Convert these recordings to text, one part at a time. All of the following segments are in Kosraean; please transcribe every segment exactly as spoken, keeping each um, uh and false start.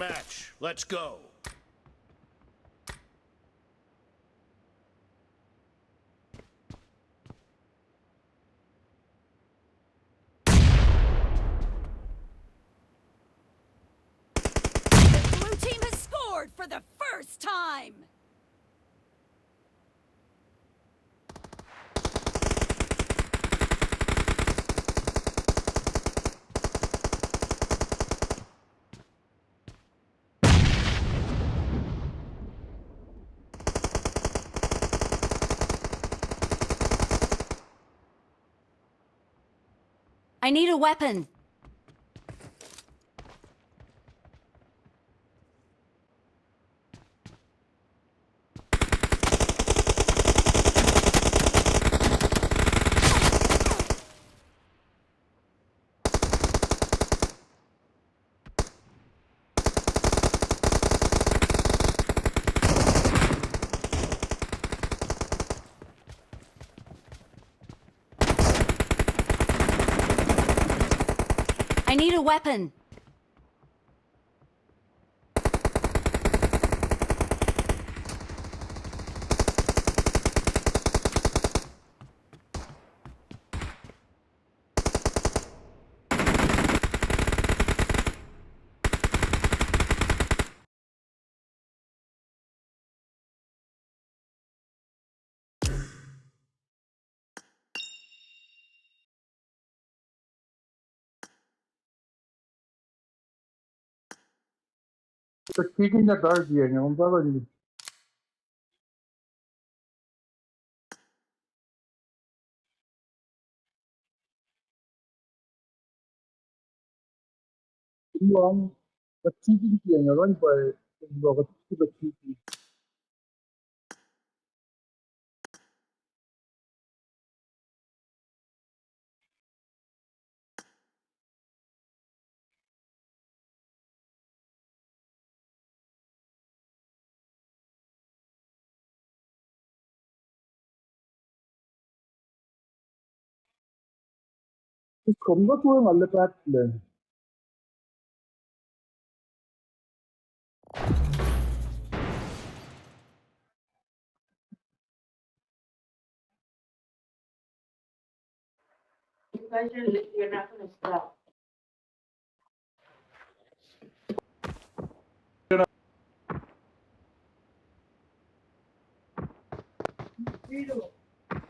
Match. Let's go. The blue team has scored for the first time. I need a weapon. I need a weapon. Kuht kiki na target inge, on pacl in. Luang, kuht kiki na run by, kuht kiki. Kom na tuh nga lepat le.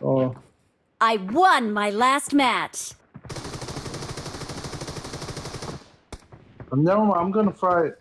Oh. I won my last match. And now I'm gonna fight.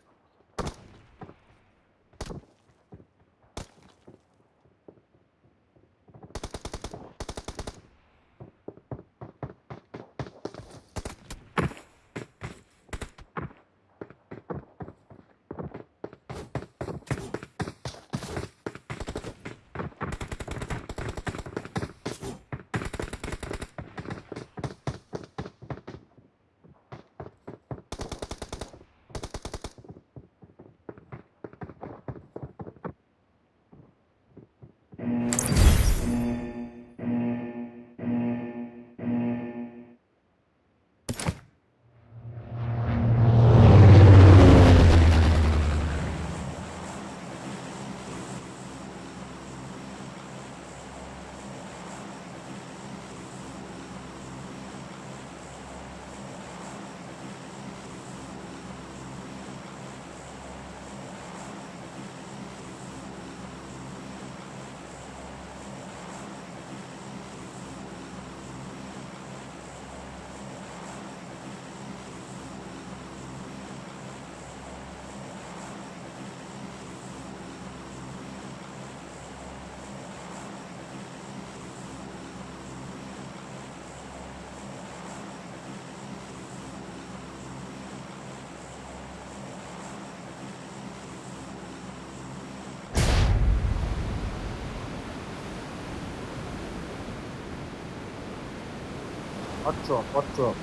Hot drop, hot drop.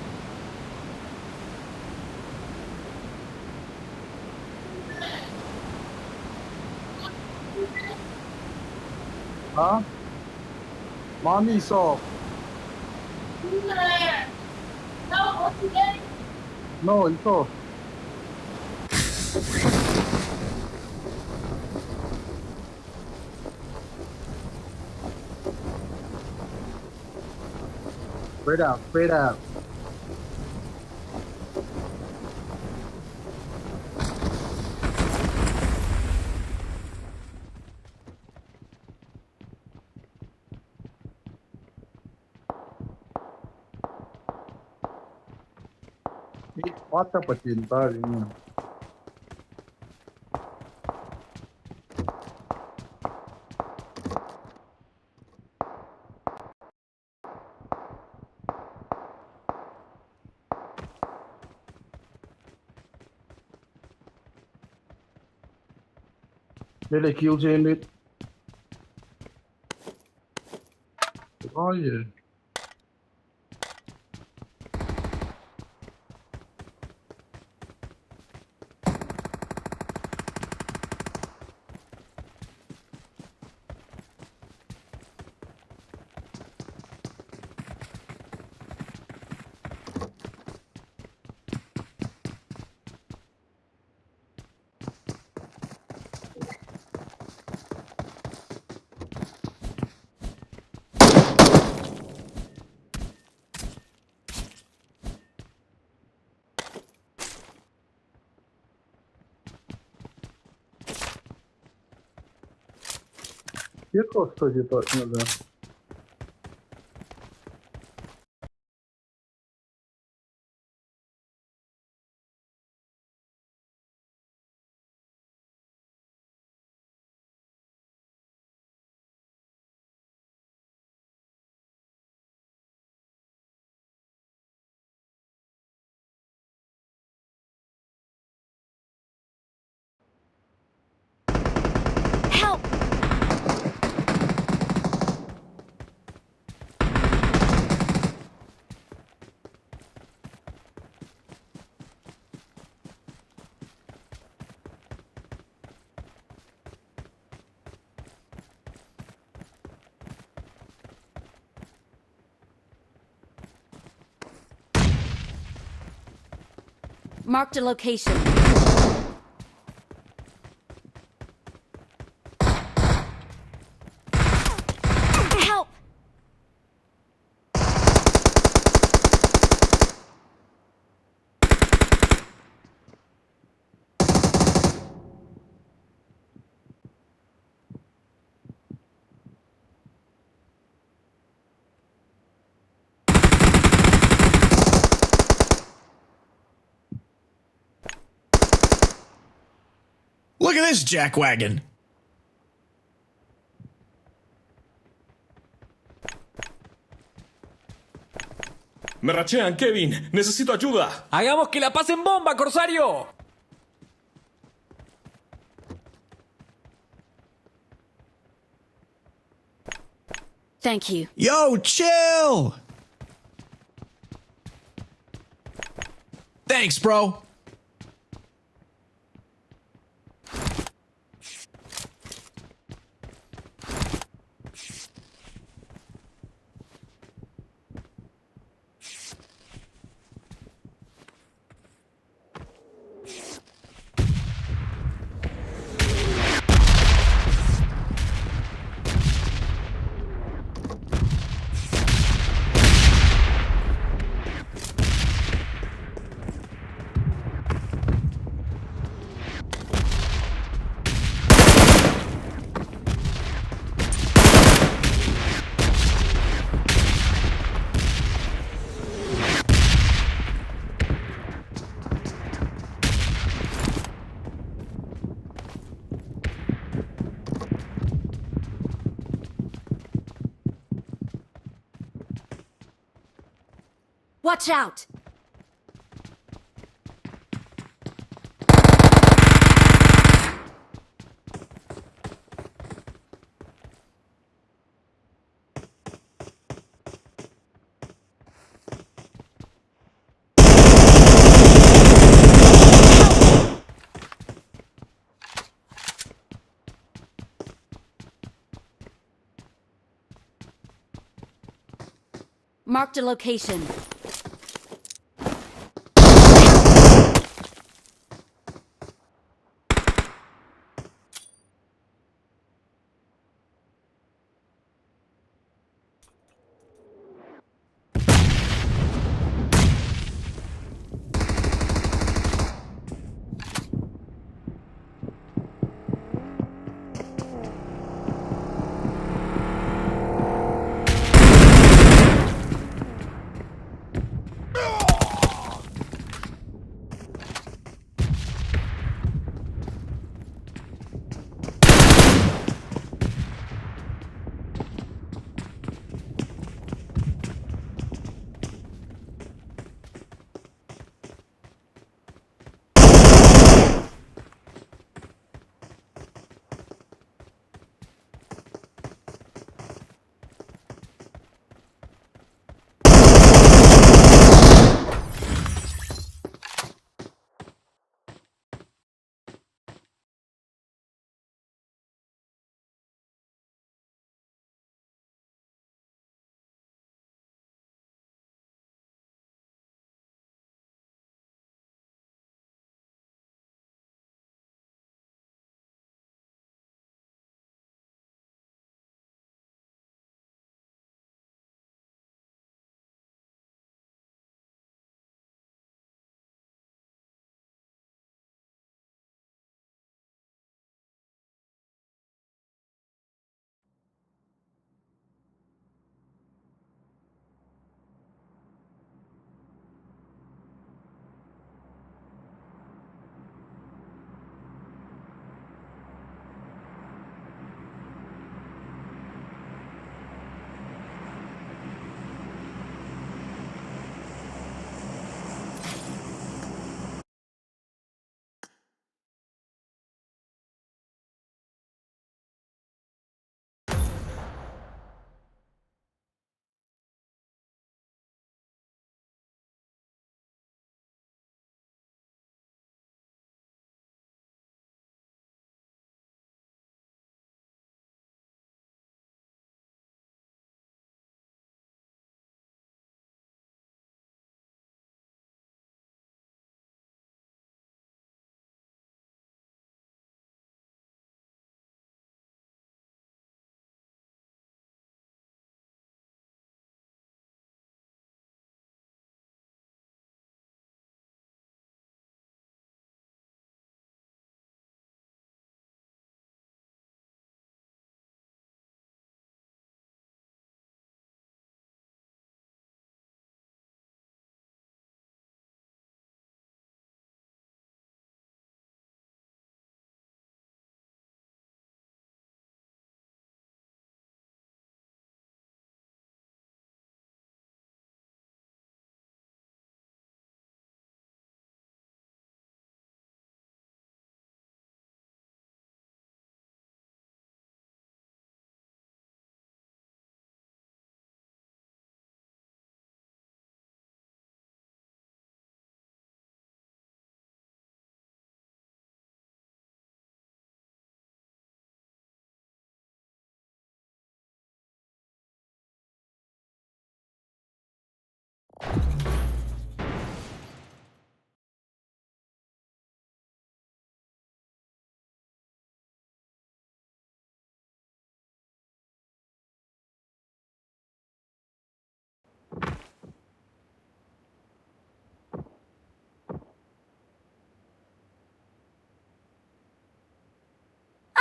Huh? Money so. No, it's all. Spread out, spread out. What happened in Bali? Nearly killed him. Oh, yeah. Yac kowos tuh se tuh nuh kac? Help! Marked a location. Help! Look at this jackwagon. Merachang, Kevin, necesito ayuda. Hagamos que la pasen bomba, Corsario. Thank you. Yo, chill! Thanks, bro. Watch out! Marked a location.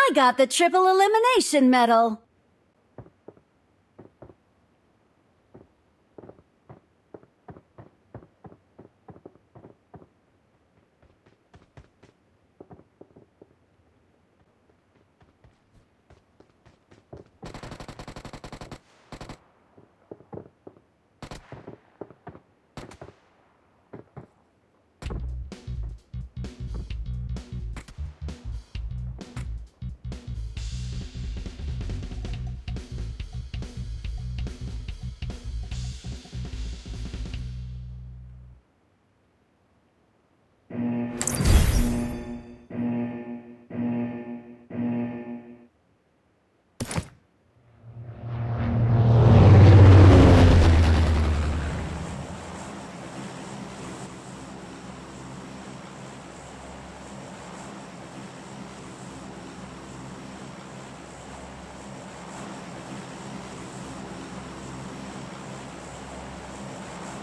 I got the triple elimination medal.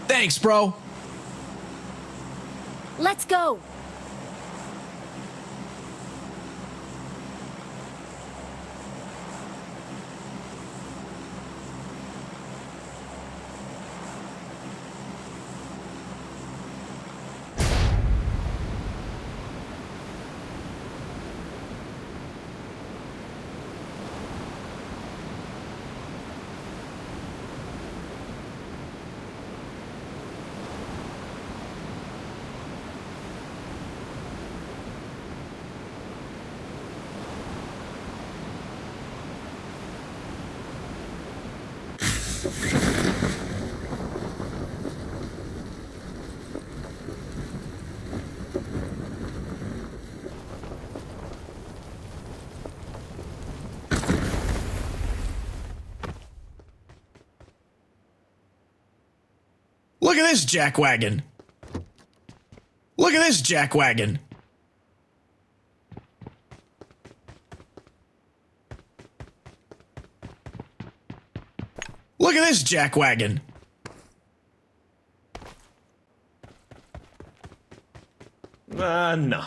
Thanks, bro. Let's go. Look at this jackwagon. Look at this jackwagon. Look at this jackwagon. Ah, no.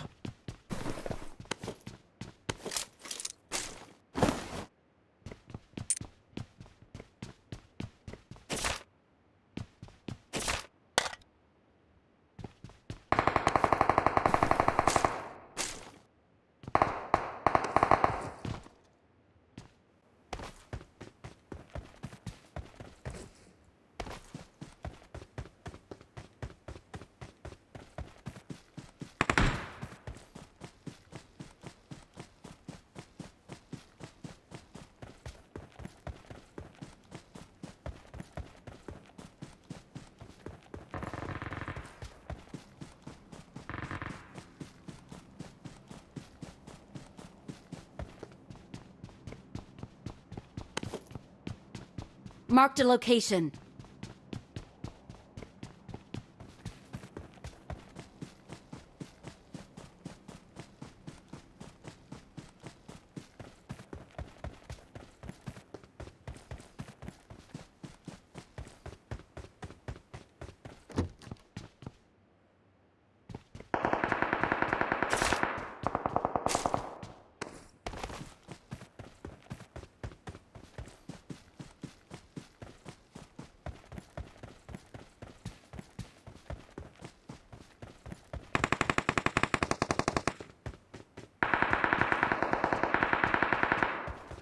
Marked a location.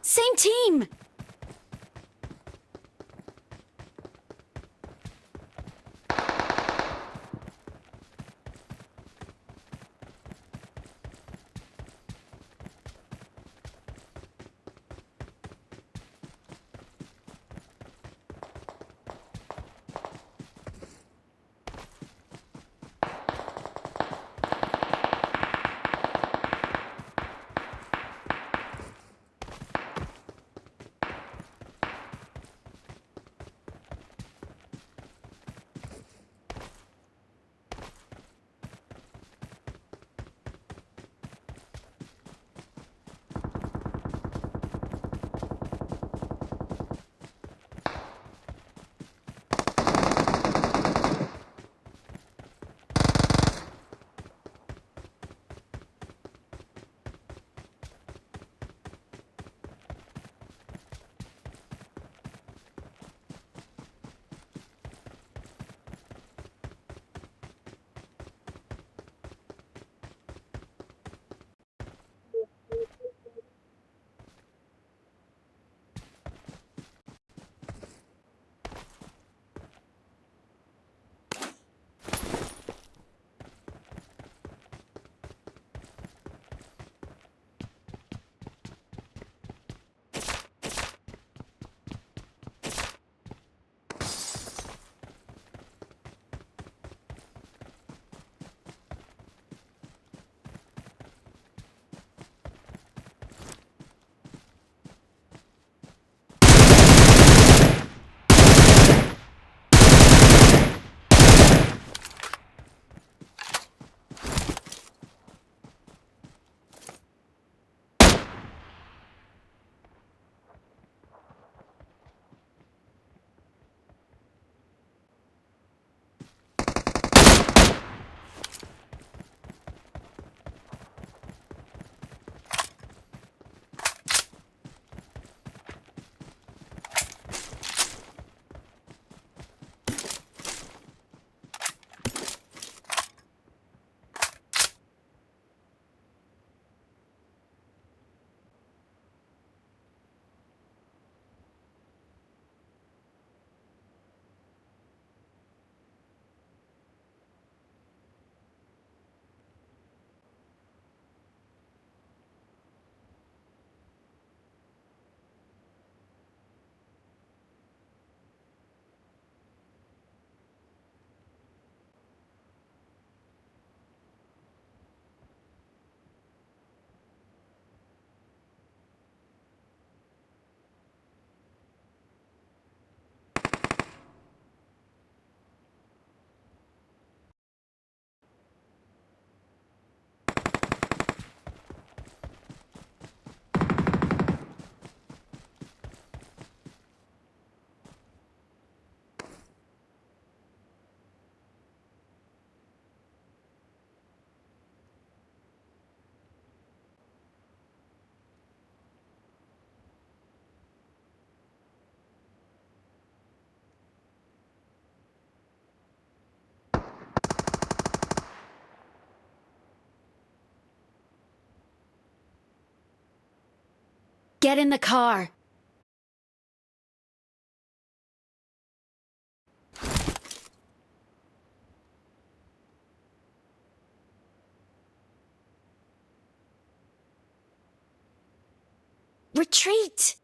Same team! Get in the car. Retreat!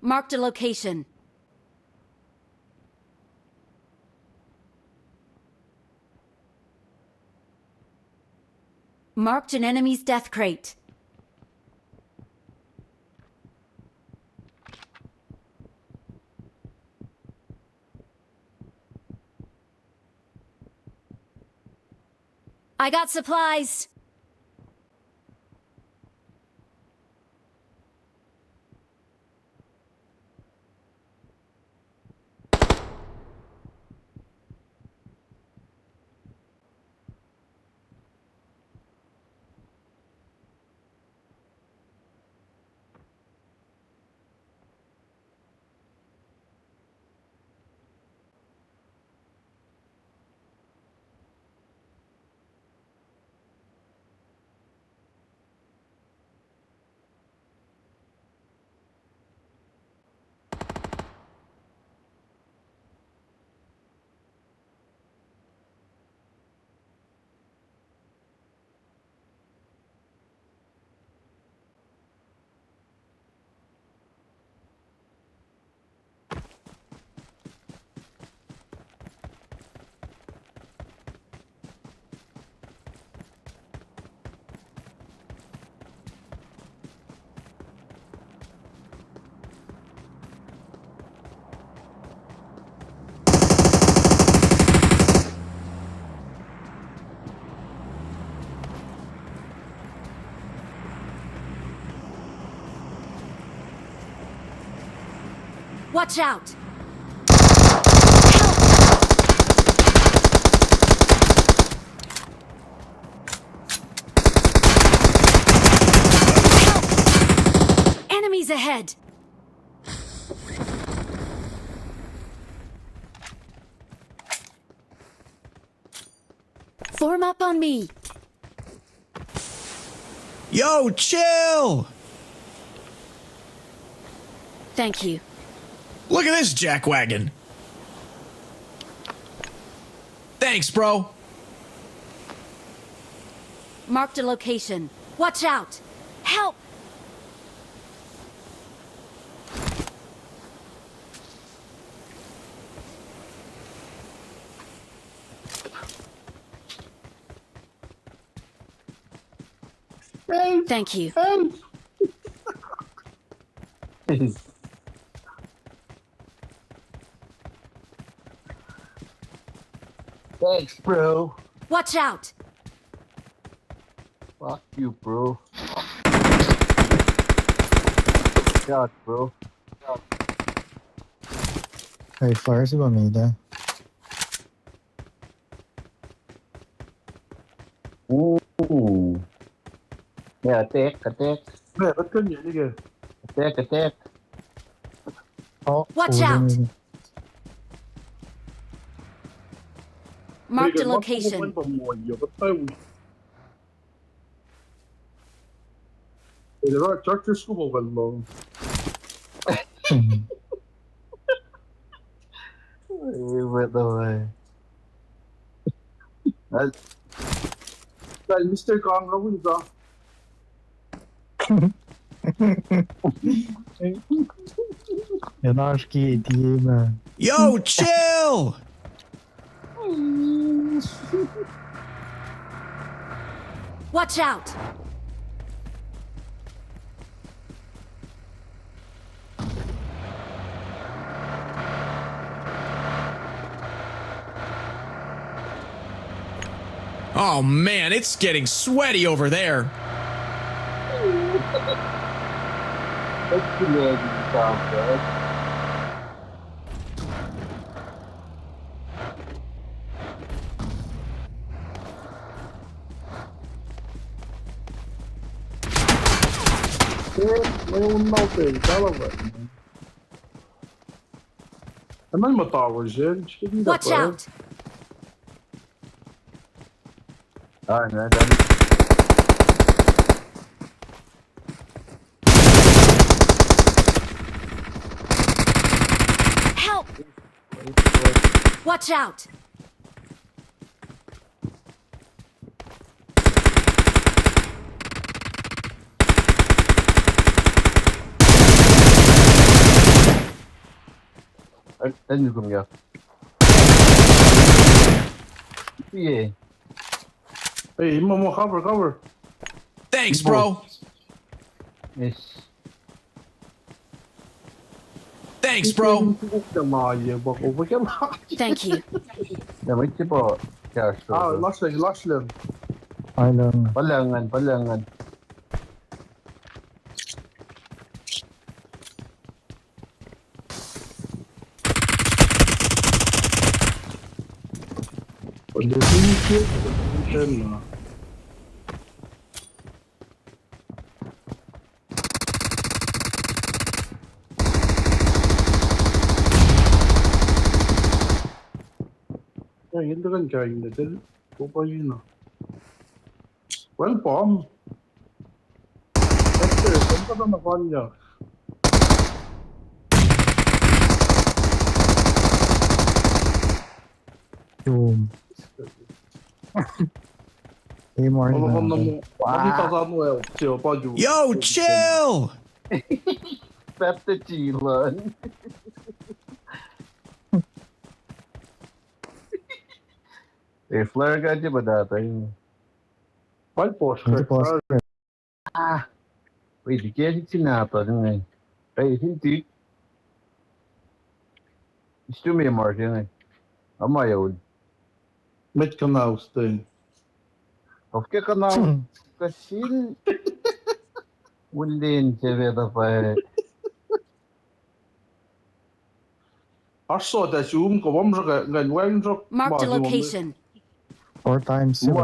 Marked a location. Marked an enemy's death crate. I got supplies. Watch out! Help! Help! Enemies ahead! Form up on me. Yo, chill! Thank you. Look at this jackwagon. Thanks, bro. Marked a location. Watch out! Help! Thank you. Thanks, bro. Watch out! Fuck you, bro. God, bro. Hey, fire se ba me da. Ooh. Yeah, attack, attack. Yeah, attack, attack. Oh, watch out! Marked a location. There are chargers go over long. Hey, what the way? Well, Mister Kong, how is that? Enosh ki A T M. Yo, chill! Watch out! Oh man, it's getting sweaty over there. That's too laggy, Tom, bro. Eh, mweun na pacl, kahlwem. Eman muhta wosel, srihke. Watch out! Ah, no, that is. Help! Watch out! An, an kom ya. Yeah. Hey, Momo, cover, cover. Thanks, bro. Yes. Thanks, bro. Thank you. Ya, ma, tipo, cash flow. Ah, last line, last line. Palangan, palangan. Ya, yel tuh kuh in kain na, tel, ko pa yina. Well, bomb. Ekse, kom kuhtuh na fanya. Boom. Hey, Mark. Olo, kom na mo. Wow. Mami tata mo el, chill, pa ju. Yo, chill! Pepta chill. Eh, flare gun je padata. Pal post. Pal post. Ah. Wait, you can't see now, but anyway. Hey, you can do. It's too me, Mark, anyway. I'm my own. Met kanausten. Of ke kanau kasin. Ulen se veta pa. Oasr sot ah sum, kom sruhk ngan wacngihn sruhk. Marked a location. Four times seven.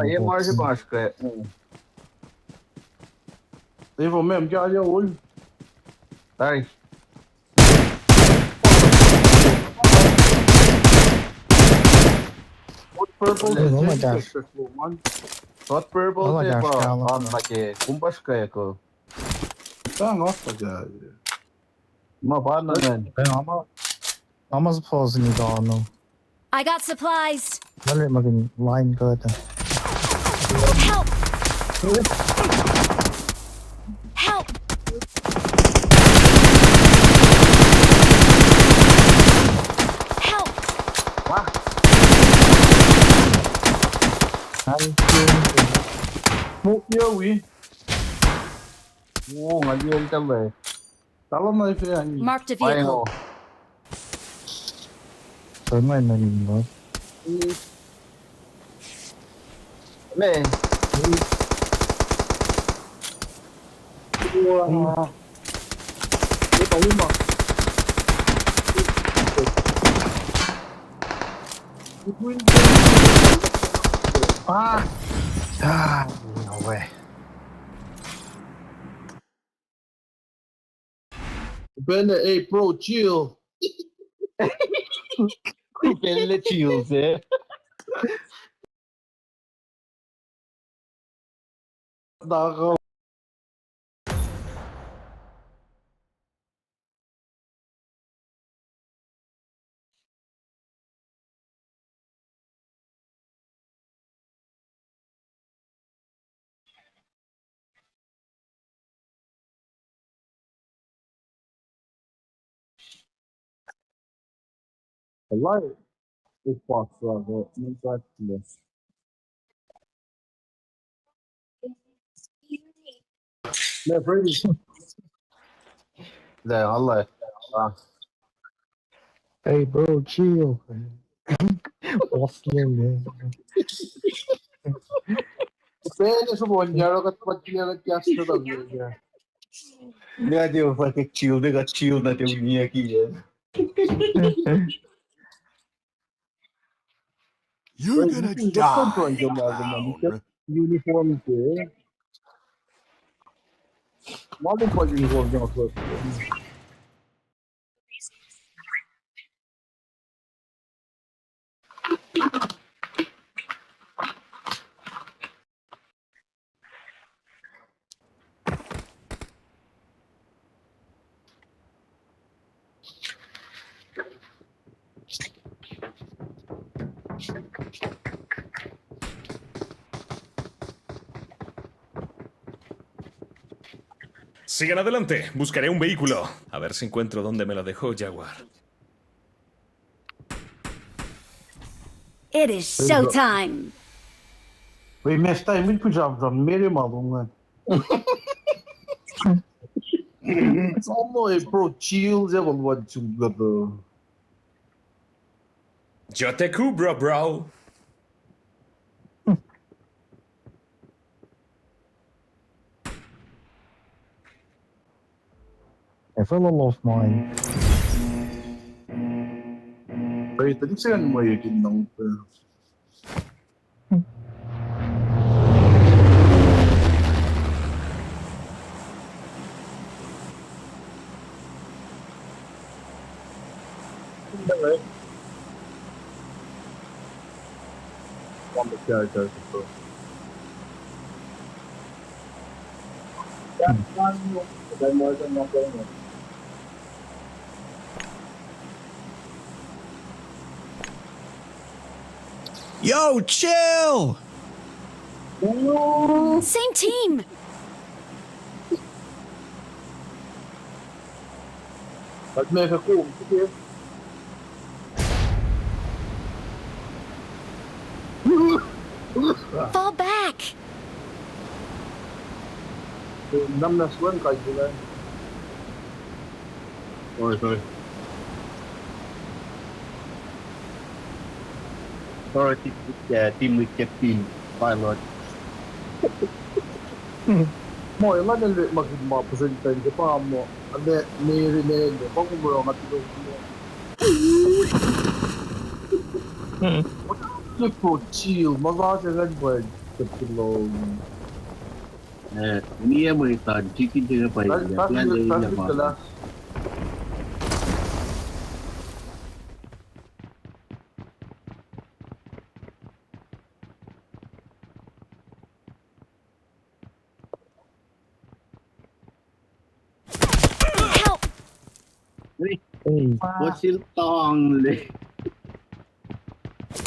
Evo mem ka ya ol. Tari. Hot purple. Oh my gosh. Hot purple. Oh my gosh, Callum. An lake, kumpas kaiko. Tang off again. Ma pa na ngan. Ama, ama supposed ni dano. I got supplies. Dali makin line ko ta. Help! Help! Help! Wah. Move your way. Oh, nga liye tala. Tala na ife ani. Marked a vehicle. Tama na ni mo. Me. Wow. Ito lima. Ah. Ah, no way. Pele, hey, bro, chill. Pele chill, eh? Dago. Live. Upak sa ko, nang sa tilas. Meac, Freddy? Lah, Allah. Ah. Hey, bro, chill. Off, yeah, yeah. Meac, ne su bon, ya, ro, kat, kat, ya, kat, ya, su, kat, ya. Meac, tiac, fucking chill, ne, kat, chill, na, tiac, ya, ki, ya. You're gonna die, clown. Uniform ke. Ma pa uniform ke. Sigan adelante, buscaré un vehículo. A ver si encuentro dónde me lo dejó Jaguar. It is showtime. Wei, mes time in pijam jam mere malunga. It's almost a pro chill level one to go. Jote Cobra, bro. I fell off mine. Wait, I think someone might have been on the Yo, chill! Same team! But me ka kum, sige. Fall back! Nam na swen kai sila. Sorry, sorry. Sorry, team, uh, team with captain, pilot. Mo, ela nel ma, ma present time ke pa mo, ale, Mary nel, pa mo, mo, nga tilo. What the fuck, chill, ma ba se ngan ba, ke tilo. Eh, ni ya mo itan, chicken dinner pa ya, plan de ya ma. Help! Hey. Hey. What is wrong, le?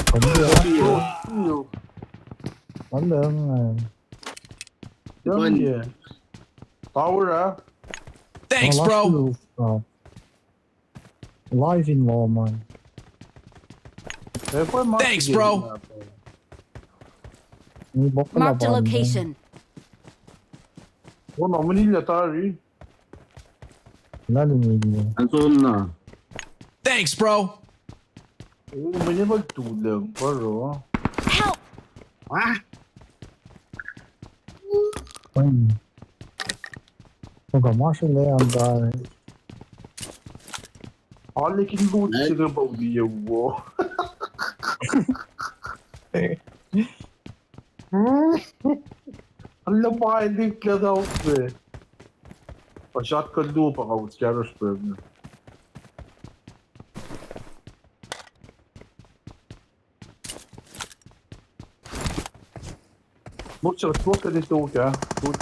Come here. Come here. Come here. Power, ah? Thanks, bro. Live in law, man. Thanks, bro. Marked a location. Kona mani la tari. Lalu mani. Anton na. Thanks, bro. Oh, mani bal tuleng, bro. Help! Ah. Fine. Oga masrol an ta. Alekin lut sika pa uli yawo. Ala pa alik la tau pe. Pa shotgun luo pa kau scatter spread. Mut sa tuok ka ni tuok ah. Tuok.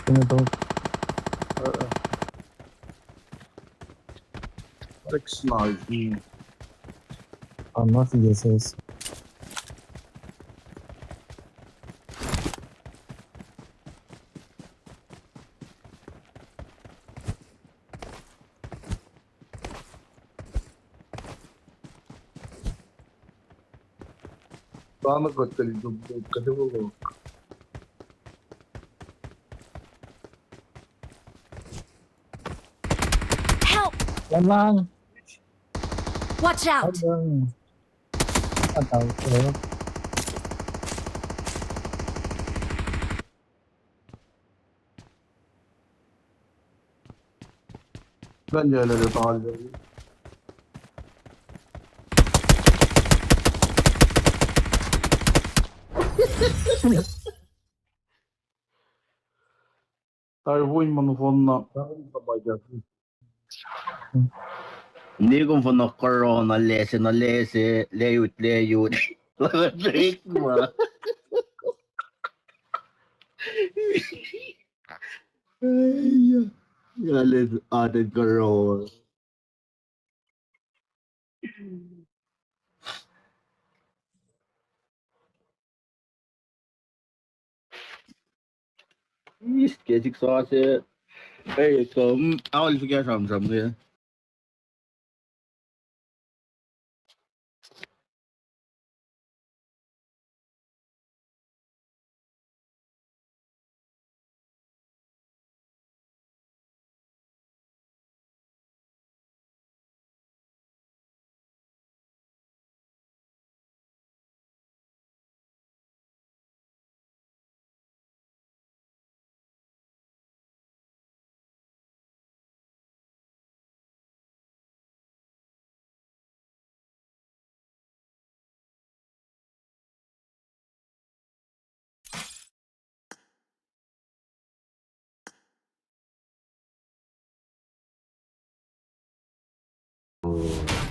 Kena tuok. Uh, uh. Alex Nagi. I'm not the S S. Sana kuht tuli tum lut kuht evolok. Help! One lang. Watch out! One lang. Atau, eh. Gun jala le tal. Tarwin man fonna. Ni kom fonna corona lese, na lese, leyut, leyut. Drink ma. Ya, ya, le atet corona. East ke sik sase. Ei, kom, aol fuhkah sramsram ke.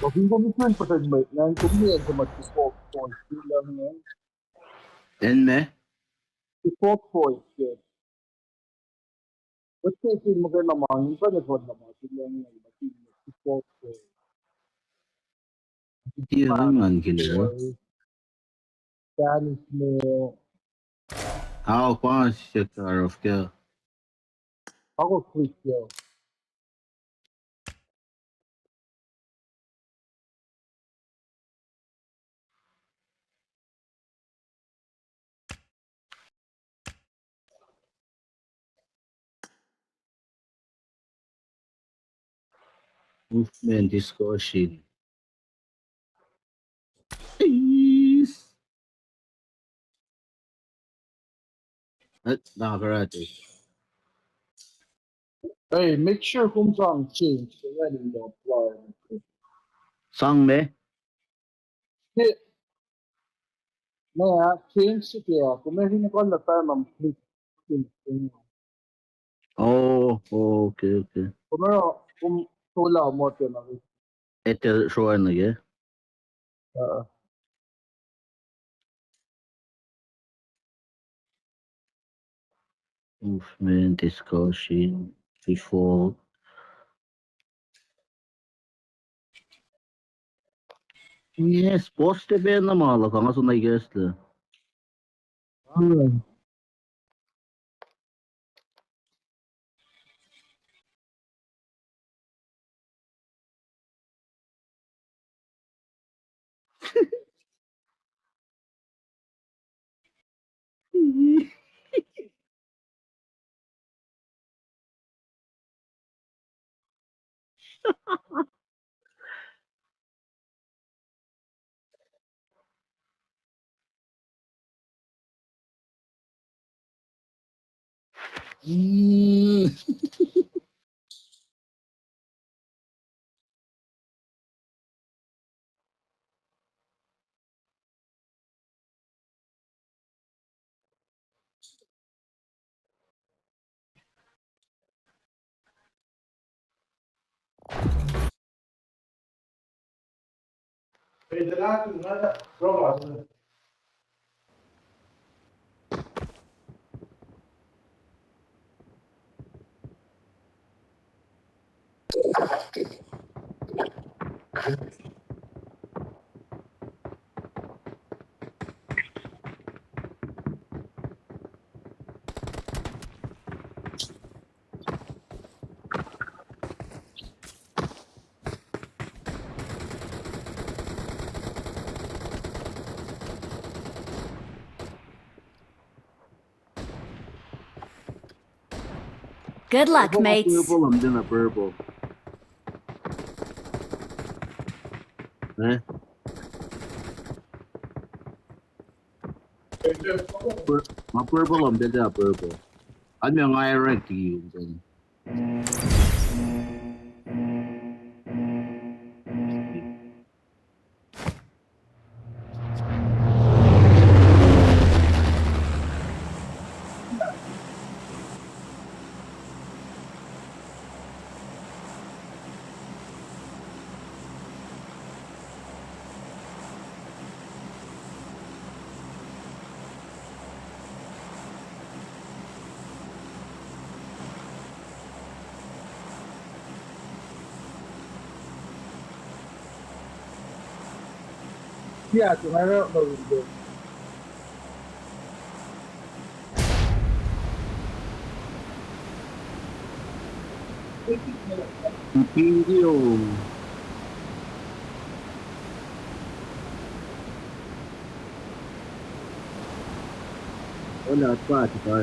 Kom fin kom ipin percent mwe, ngan kom ni an se ma default point lang. En me? Default point, yeah. What's the thing, mukena ma, in front of one ma, in front of one ma, in front of one. Tiac ngan kila. Spanish mo. Ao, pa se karofka. Ako click yo. Movement discussion. Eis. Eh, na karate. Hey, make sure kom sang change the running the apply. Sang me? Ke, ma, change se ke, kom fin kol na time am click. Oh, oh, okay, okay. Kom na, kom tola mo te na. Ete sure na ke? Uh. Movement, discussion, default. Yes, post te pacna ma la kanga so na guest le. Alright. Mm. Good luck, mates. Purple, I'm doing a purple. Eh? Pur-, ma purple, I'm doing a purple. I'm young, I rank you. Yeah, to my right, no, we go. Video. Hola, pa, pa.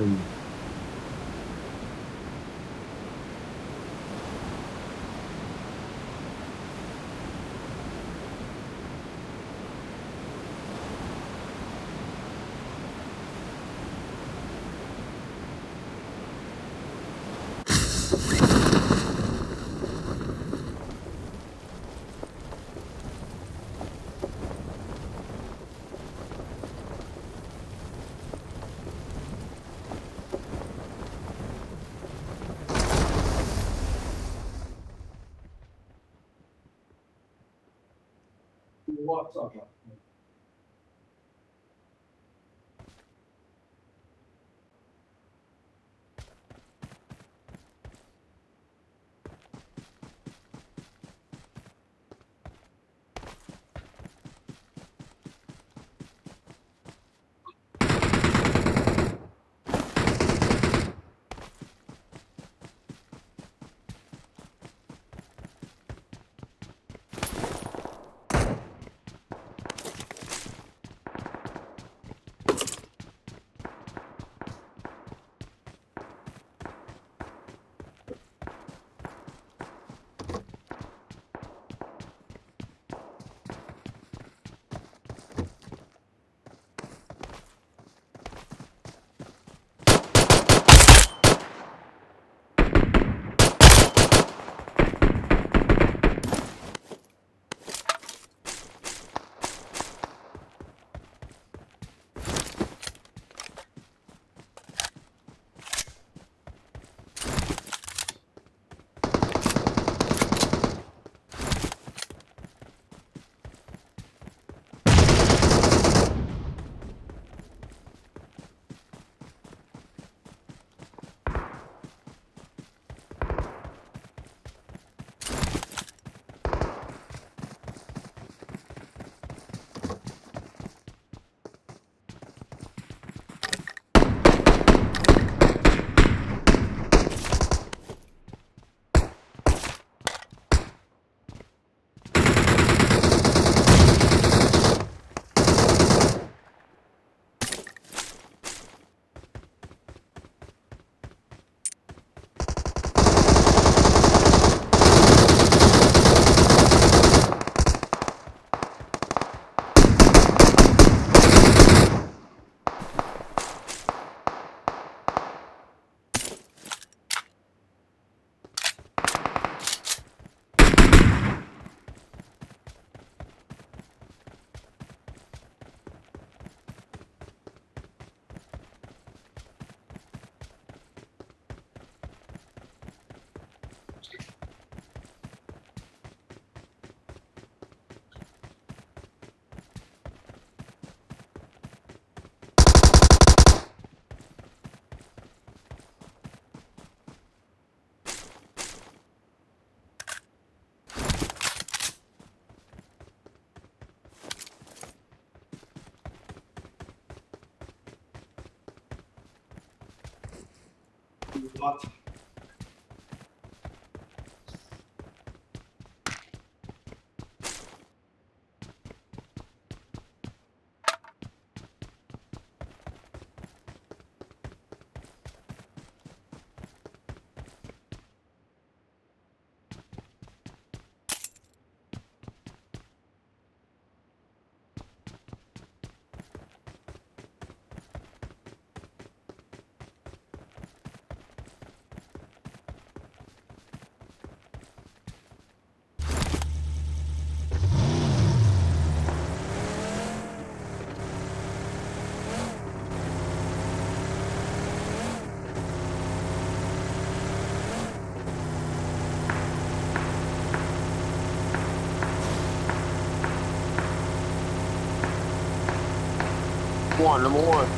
One, number one.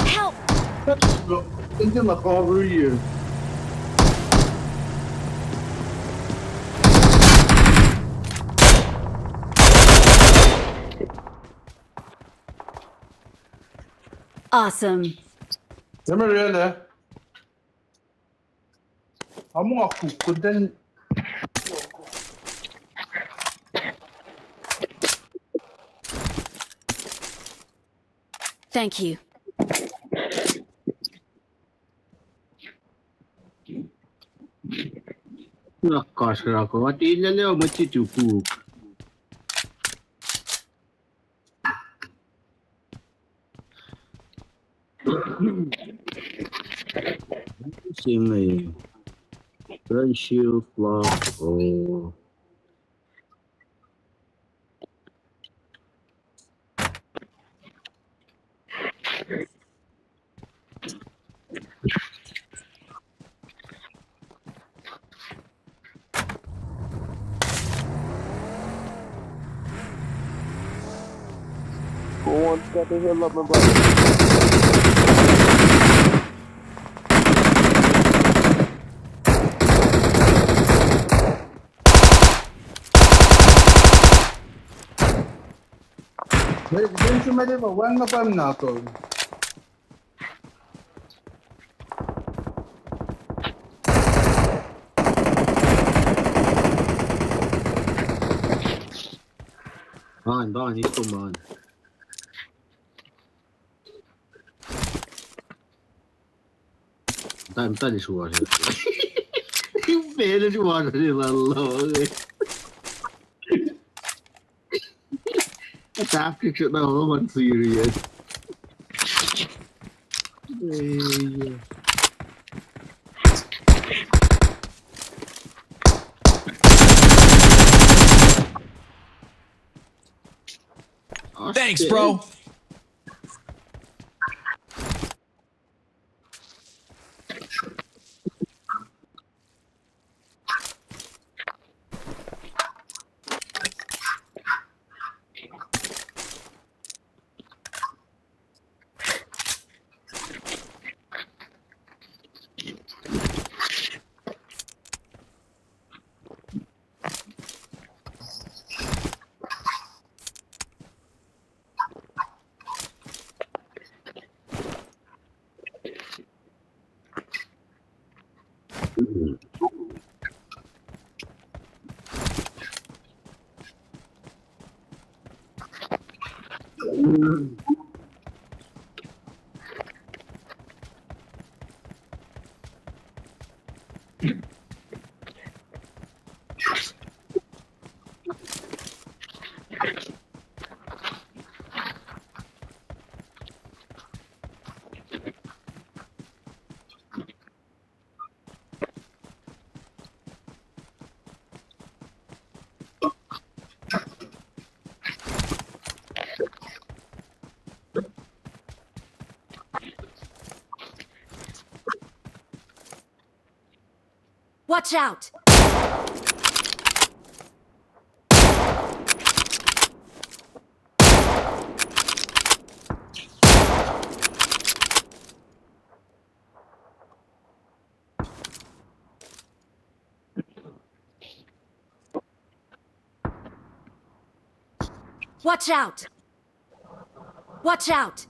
Help! Into my cover here. Awesome. Never really. Amo nga kukkuh den. Thank you. Nakasra ko ati lele ma ti tupuk. Sing a friendship love. Oh. Go on, got the hill up, my brother. Well, then somebody for one of them now, so. Tahan, tahan, isto ma. Tahan, tahan, isto ma. Pele isto ma, lalo. Tahfwelah na oruh ma serious. Thanks, bro. Watch out! Watch out! Watch out!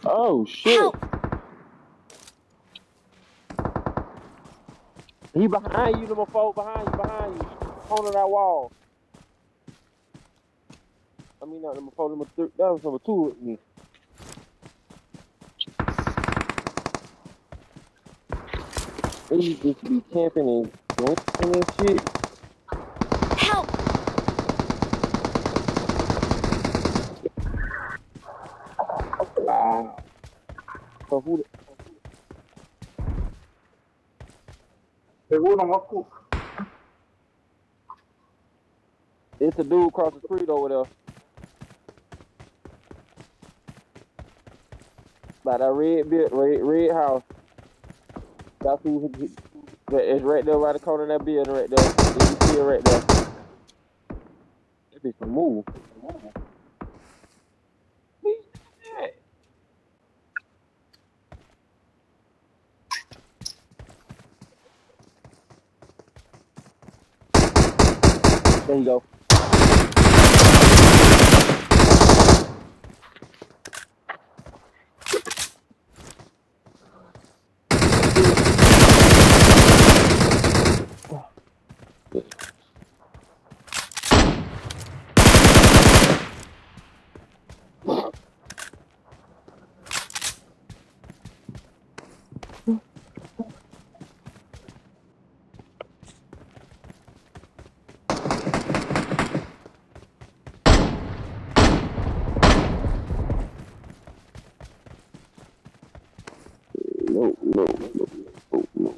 Oh shit. He behind you, number four, behind you, behind you. Corner that wall. I mean, not number four, number three. That was number two with me. They just be camping and doing this shit. Help! Wow. So who? They won't walk. It's a dude across the street over there. By that red bit, red, red house. That's who. It's right there by the corner of that building right there. You can see it right there. That bitch can move. There you go. No, no, no, no, no.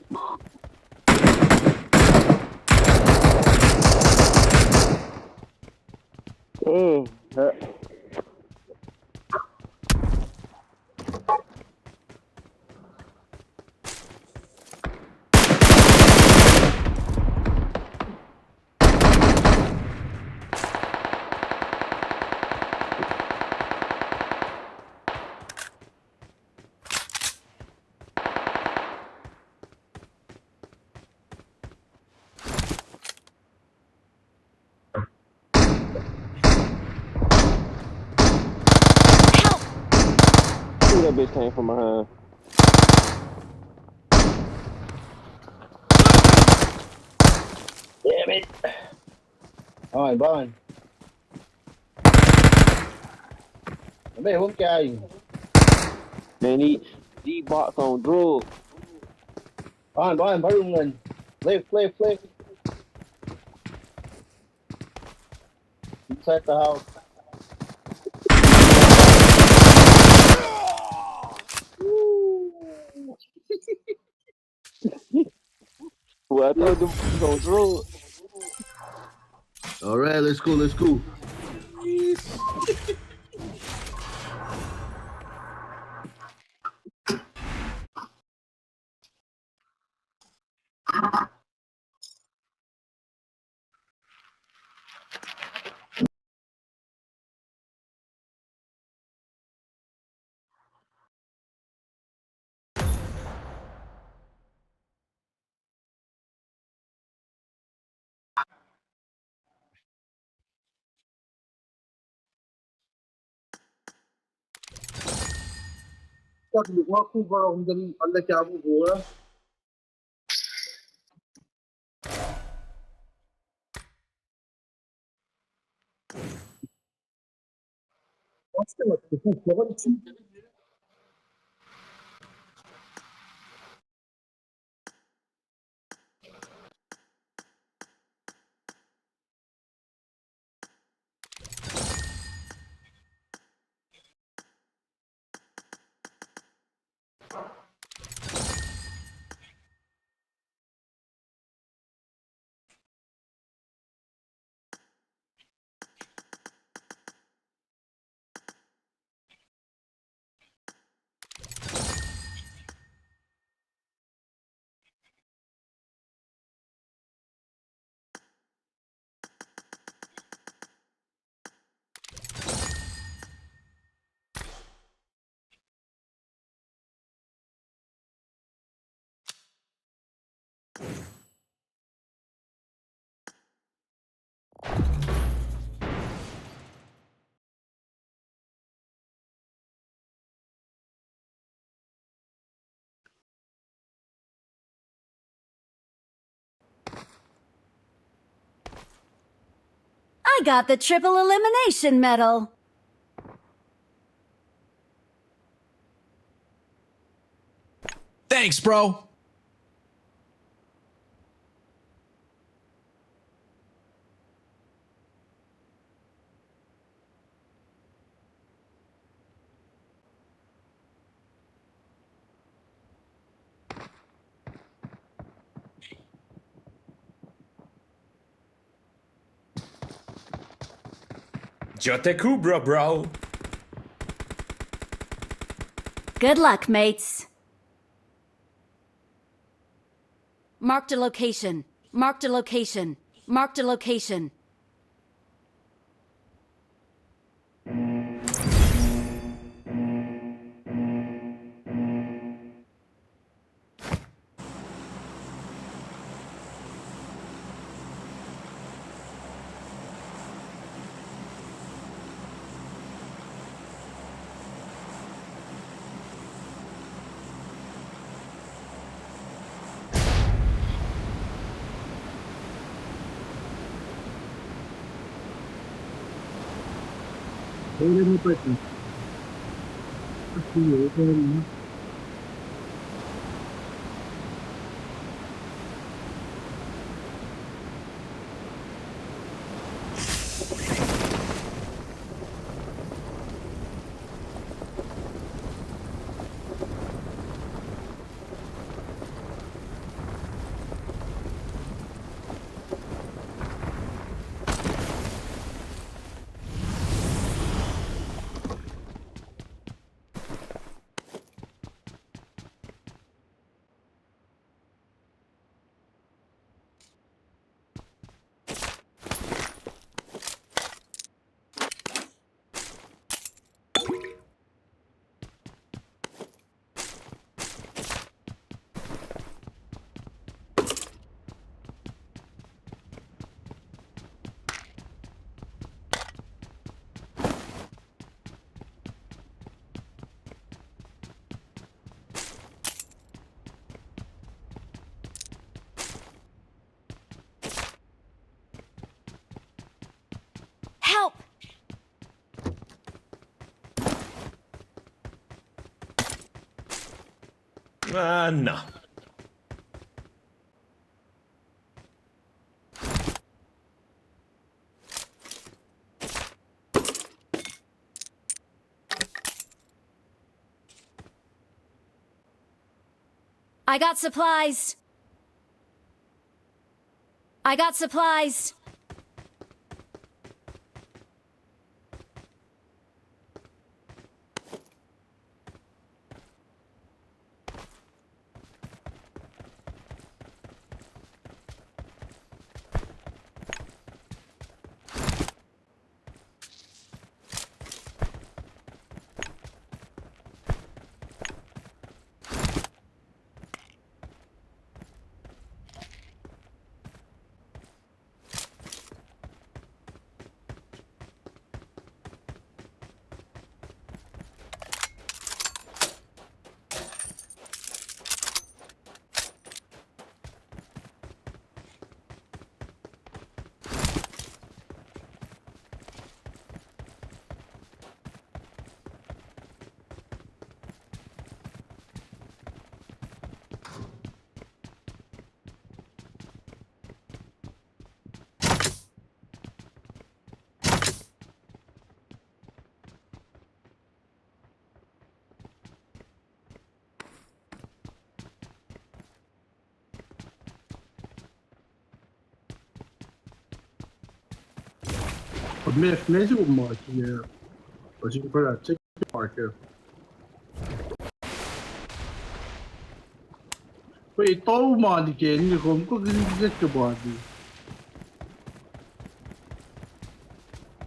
Mm, that. Help! Ooh, that bitch came from behind. Damn it. Fine, fine. Ame home guy. Man, he, he box on drugs. Fine, fine, fine, man. Left, left, left. Inside the house. Well, I told them he was on drugs. All right, let's go, let's go. I got the triple elimination medal. Thanks, bro. Jote Cobra, bro. Good luck, mates. Marked a location. Marked a location. Marked a location. Help! Ah, no. I got supplies. I got supplies. Mef, mef, kom ma, eh, pa sin para, check marker. Wait, tau ma di ke, ni kom ko gini ke ke ba di.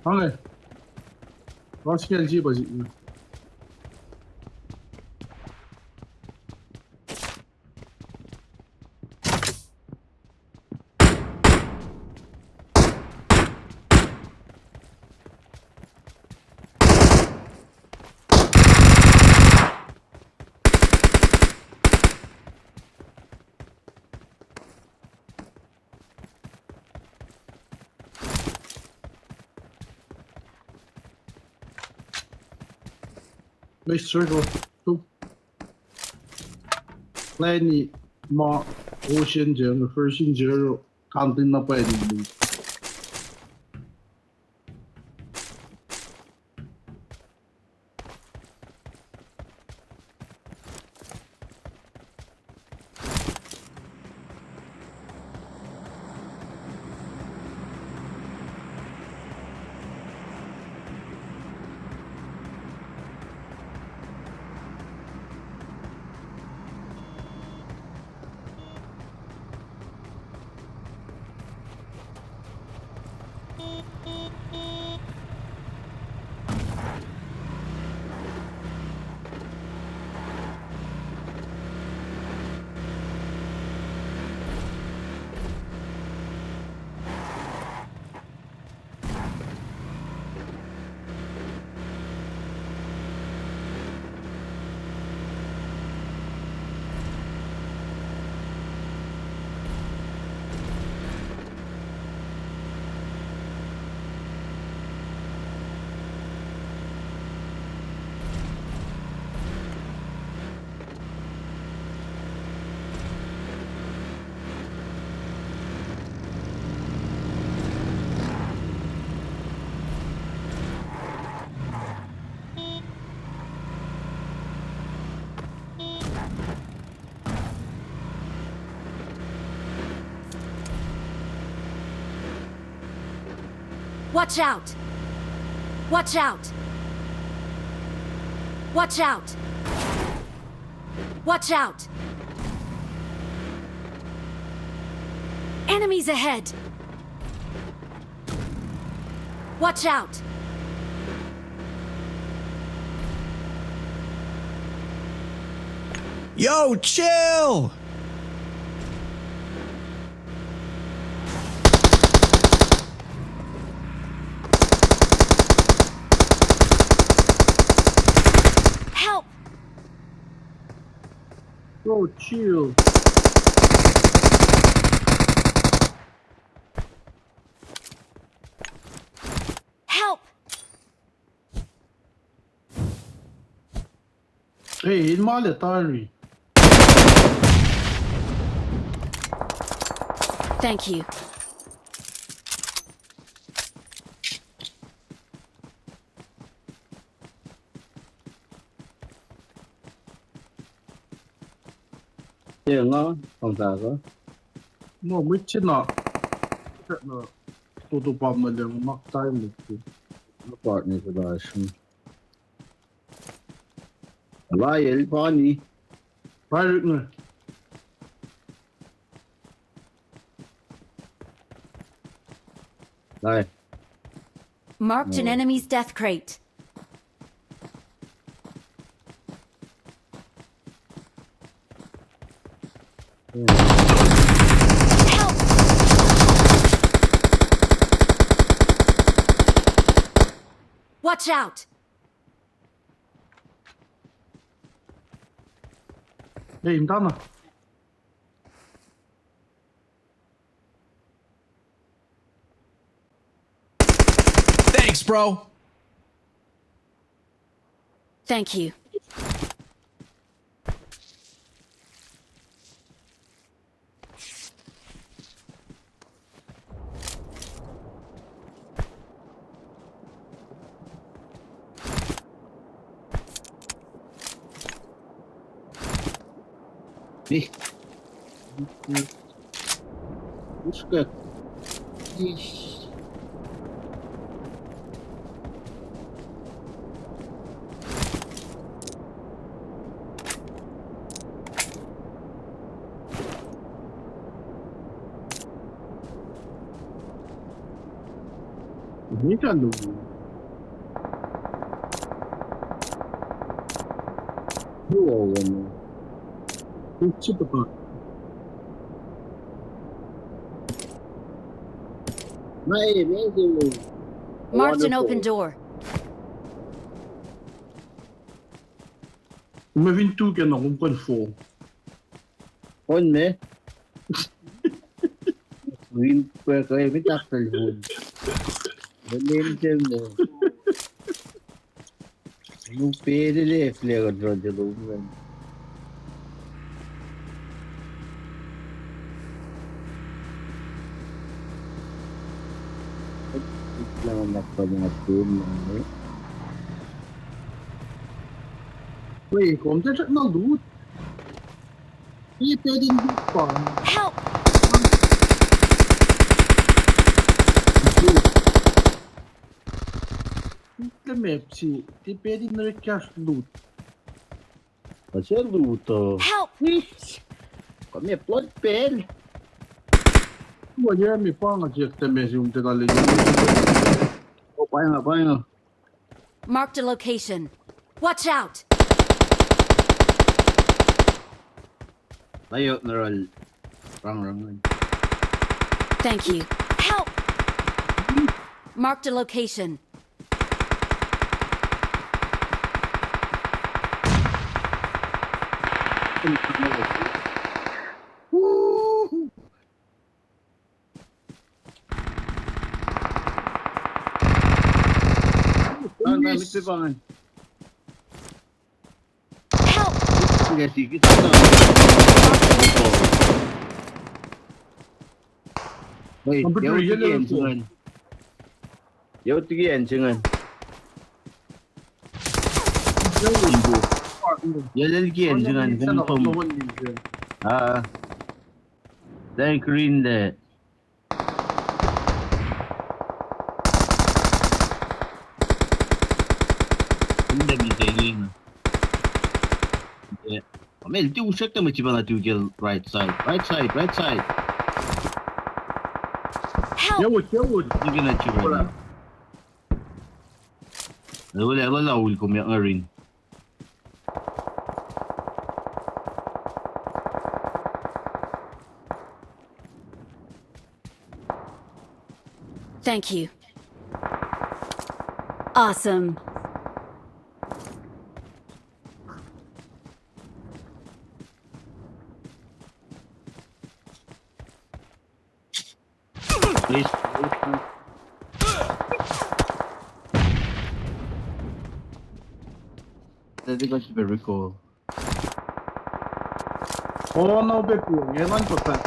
Ange. Ras ke si pa si. Nice circle. Two. Lenny, ma, Ocean Zero, First in Zero, Counting na pa ni. Watch out! Watch out! Watch out! Watch out! Enemies ahead! Watch out! Yo, chill! Help! Bro, chill. Help! Hey, in male tari. Thank you. Tiac nga, pangtaka. No, mwet se na. Srackna. Toto pam na leng mak time ni. Nga partner se lasr. Lael pani. Pirate na. Lael. Marked an enemy's death crate. Help! Watch out! Hey, Montana. Thanks, bro. Thank you. Ih. Uskak. Ih. Nita lu. Lu owen. Kuchi papa. Mai, mai de. Marked an open door. Me fin tu ke na kom kon four. On me? Win pe ke mi tak telephone. Melim tem ne. Nu pe de le flare drone de lu men. Lang nak pa mga phone lang ne. Wait, kom te check na loot. He pwede pa. Help! Ite map si, ti pwede na cash loot. Kasi loot, uh. Help! Kom e plot pel. Wa ye mi pa nga check te me si um te kali. Oh, painga, painga. Marked a location. Watch out! Layo na ral rang rang. Thank you. Help! Marked a location. Help! Hey, number three, yellow. Yo, tiki en singan. Yellow ki en singan, kom tom. Ah. Thank green de. Mel, ti usrek na mwet sipana tu ke right side, right side, right side. Help! Yawut, yawut, nike na chirena. Wala, wala, ul kom yak ngarin. Thank you. Awesome. Please. That is going to be very cool. Oh, no, big one. Yeah, one percent.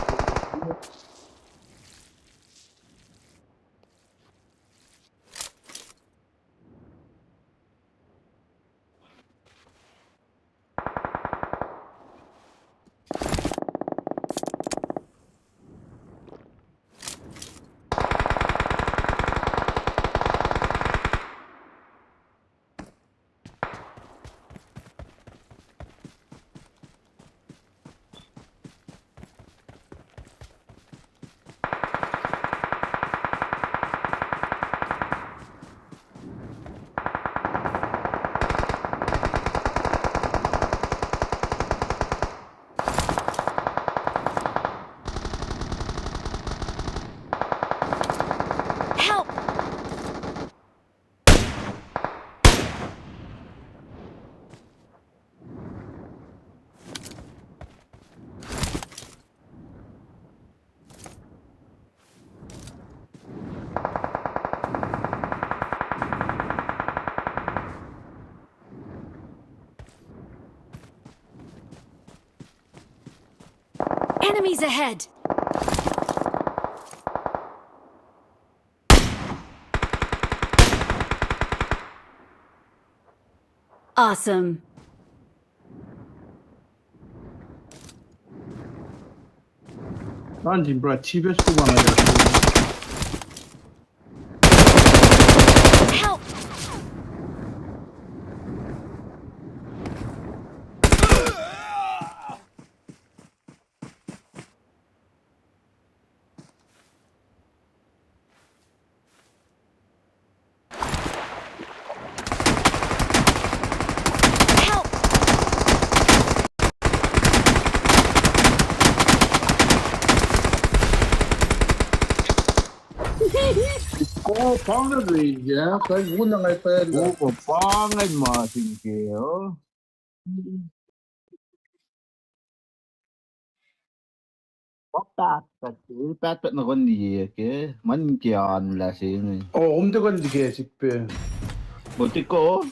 Help! Enemies ahead! Awesome. Run, team, bro, cheapest one. Help! Help! Oh, pangan ri, yeah, sai wun na ngai pacl. Oh, pangan ma sin ke, oh. Pahtpaht, pahtpaht na kuh in liye ke, man ke an lah se inge. Oh, um, tuh kuh in liye ke sip pac. Motiko.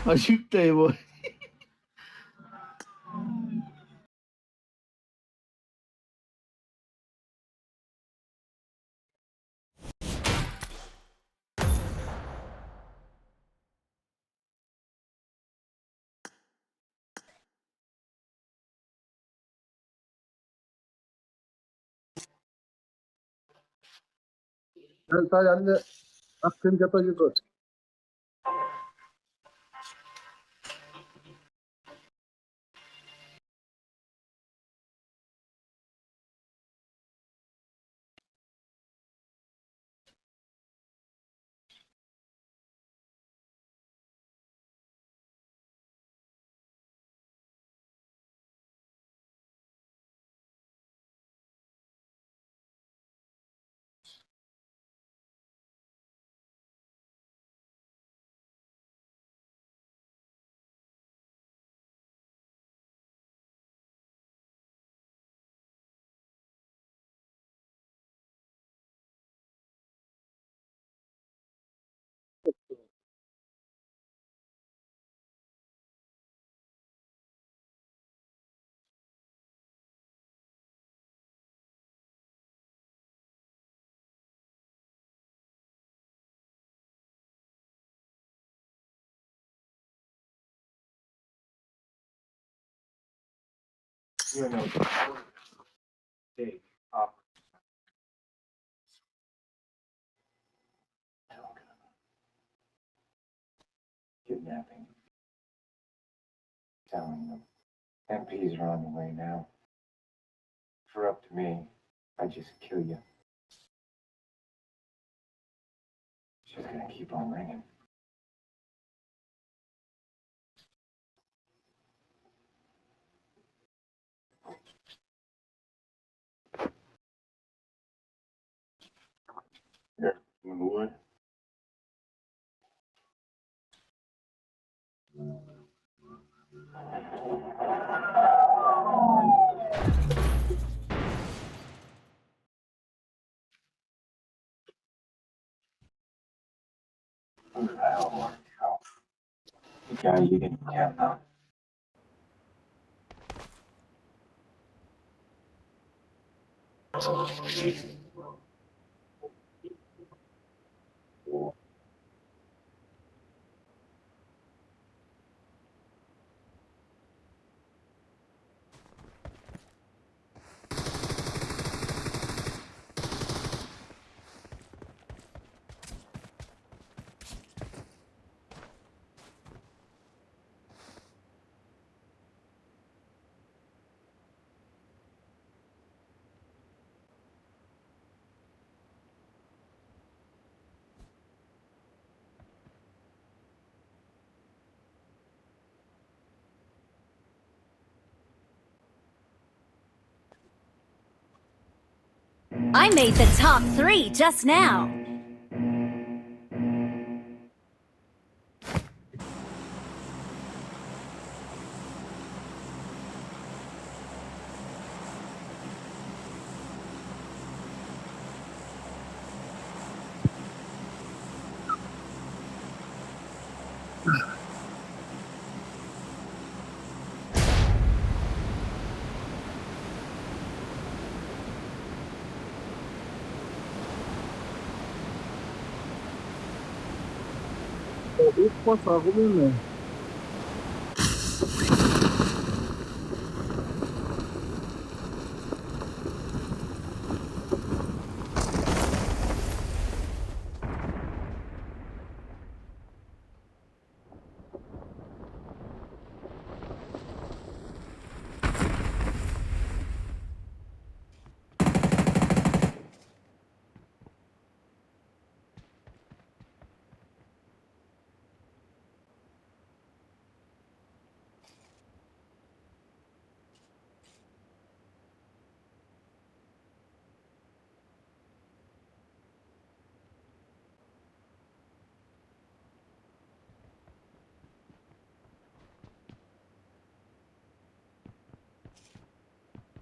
Asip table. Tayan ne, akin kata yukot. Kidnapping. Telling them. M Ps are on the way now. If you're up to me, I'd just kill you. It's just gonna keep on ringing. Yeah, number one. I made the top three just now.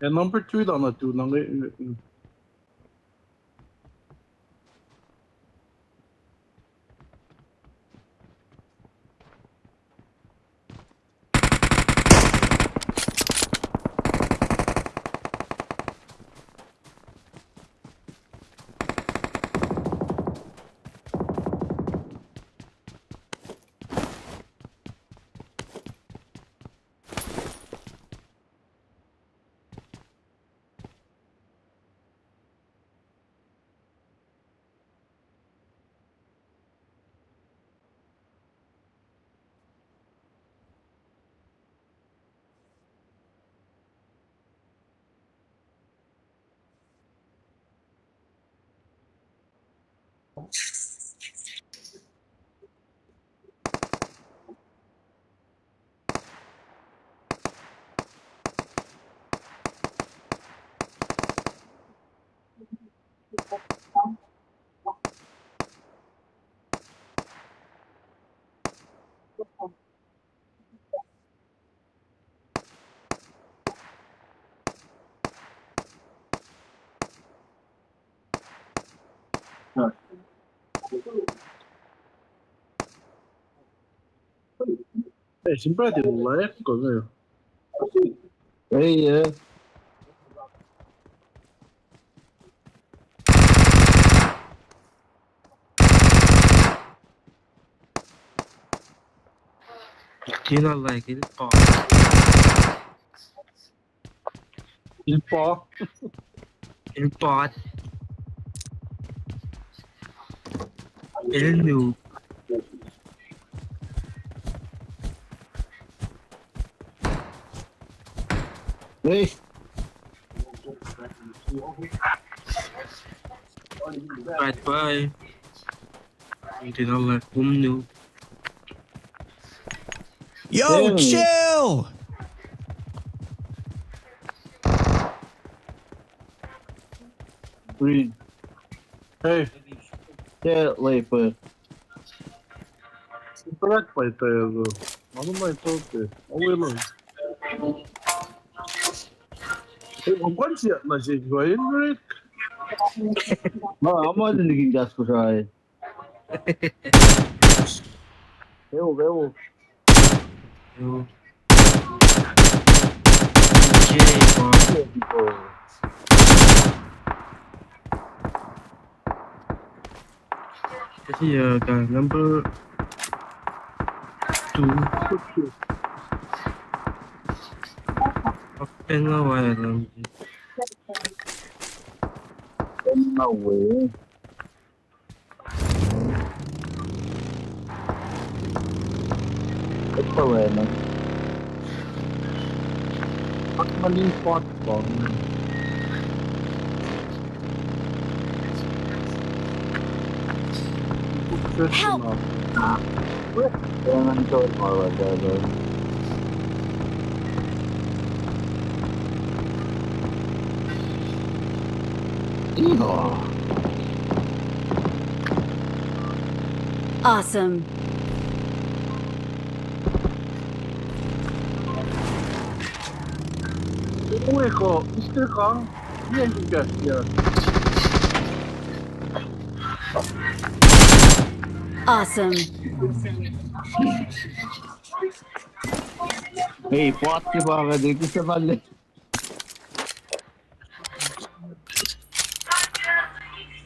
Ac number two lah na tu na nge. Eh, simple ti live ko. Ei, eh. Kina like il pa. Il pa. Il pa. Il nu. Hey. Bye bye. Until Allah come new. Yo, chill! Green. Hey. Yeah, labor. Iprak pa ito yago. Ano ma ito ke? Awe lang. Eh, kom kan siya na siya ko in break. Ma, ama din naging gas ko siya eh. Ewo, ewo. Ewo. J, bro. Kasi, uh, ka number two. Open na wala lang. Open na wala. Ito eh, man. At maling pot ko. Help! Kaya nga nito, mga brother. Iho. Awesome. Uwe ko, Mister Kang, yan ka, yan. Awesome. Hey, pot ke ba ka de, kisa bale.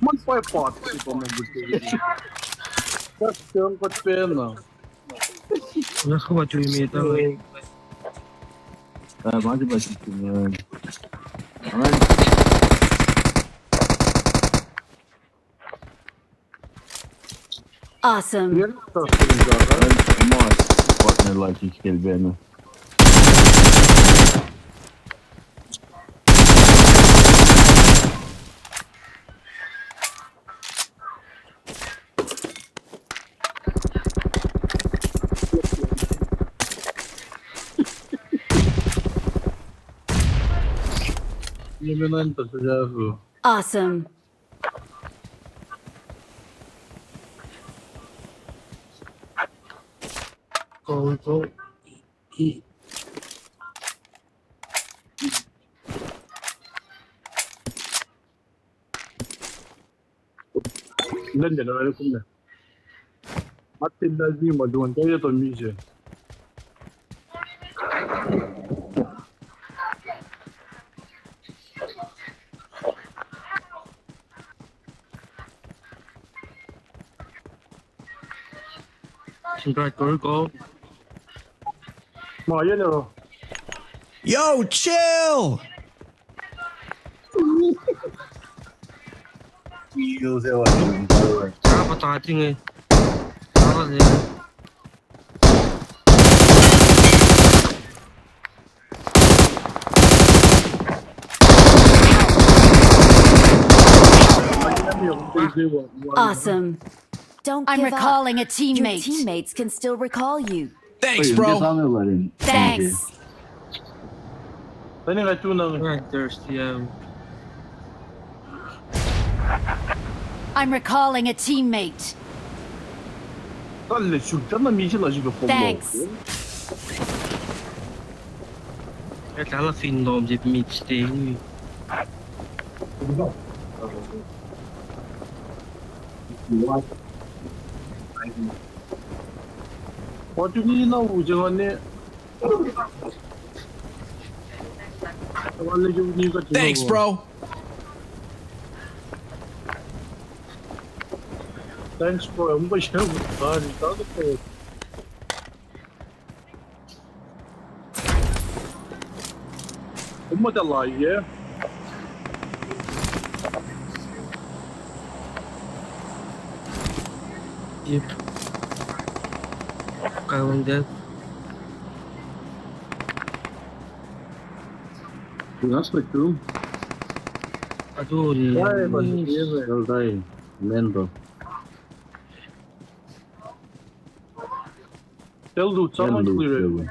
Man pa pot ke ba man bute. Kas ke ang kot pena. Nas ko ba tui me ta. Ah, ma di ba si tui me. Amen. Awesome. Yan, tas ko ni ka. Amen. Mas partner license ke bena. Awesome. Go, go. Lende na, lende na. Atin na zi ma duan, kaya to mi se. Sin right, go, go. Ma, yan na. Yo, chill! Chill, se wa. Apa ta ting eh. Apa se. Awesome. Don't give up. I'm recalling a teammate. Your teammates can still recall you. Thanks, bro. Thanks. Tani nga tu na. Right, there's the, um, I'm recalling a teammate. Talle suk, talle misil la suk. Thanks. Eh, talle fin lom je mid stage. What do you know? Thanks, bro. Thanks, bro. Umma ta lai, yeah? Yep. Kawan dead. That's the two. Atu. Why was it here? Well, die. Mendo. Tell dude, someone clear it.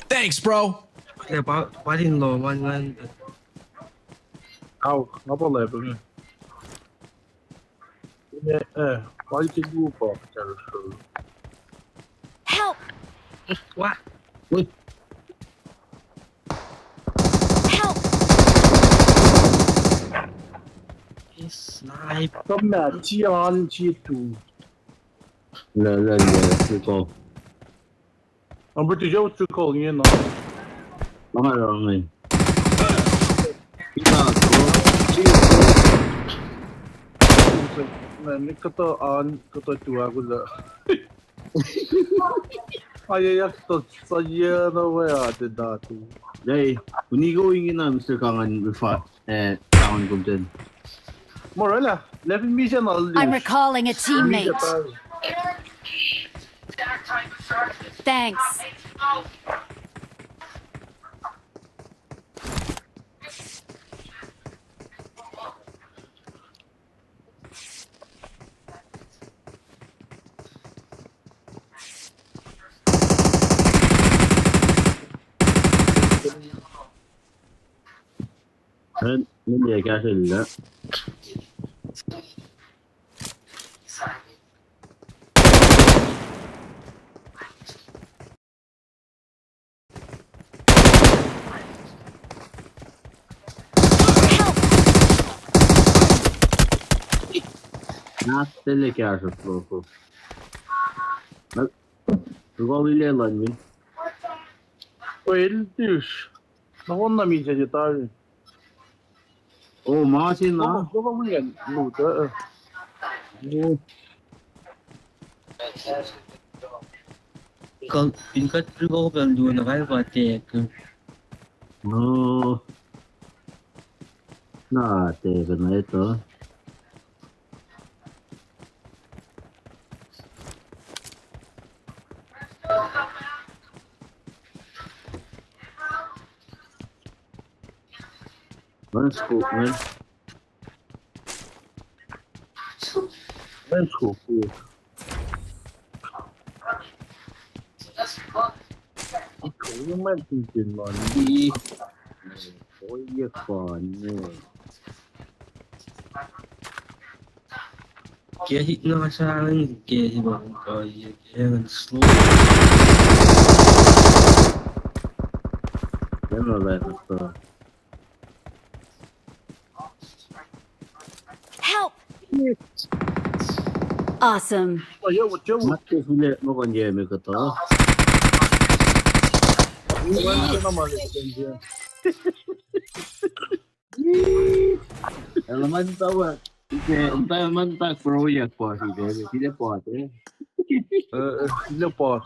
Thanks, bro. Kle pa, pa din lo, man, man. Au, nga pa level. Eh, eh, why did you go? Help! What? Wait. Help! Snipe. Come here, Tian, Titu. La, la, la, la, la. Ang British, yac utsrikol ingena. Manga rangi. Ina, bro. Chill, bro. Na, ni kuhtuh an, kuhtuh tu aku la. Ayayak to, sa ye na we a te datu. Hey, we need going in, uh, Mister Kangan, before. Eh, Kangan Gumten. Morala, left in mission all. I'm recalling a teammate. Thanks. An, nini ac kahsrwel lah. Help! Nah, tele kahsrwel loko. Nah, tuh kol ile lan min. Well, this. Na konna mi se tari. Oh, ma se na. Koko, koko mi an luta. Oh. Kal, in kat riko kan duna kai ba tek. No. Na tek na ito. Let's go, man. Let's go, cool. Okay, you might think in money. Oh, you're fun, man. Kesi na sa ingacn, kesi pa, pa, kesi slow. Then I like it, uh, Help! Awesome. Oh, yo, what, yo, what? Mat ke sule, mo kon ye me kata. Ni wan ke na ma le ke ye. Ela man tawa. Ike, enta man tak pro yak pa si ke, si le pa te. Eh, eh, si le pa.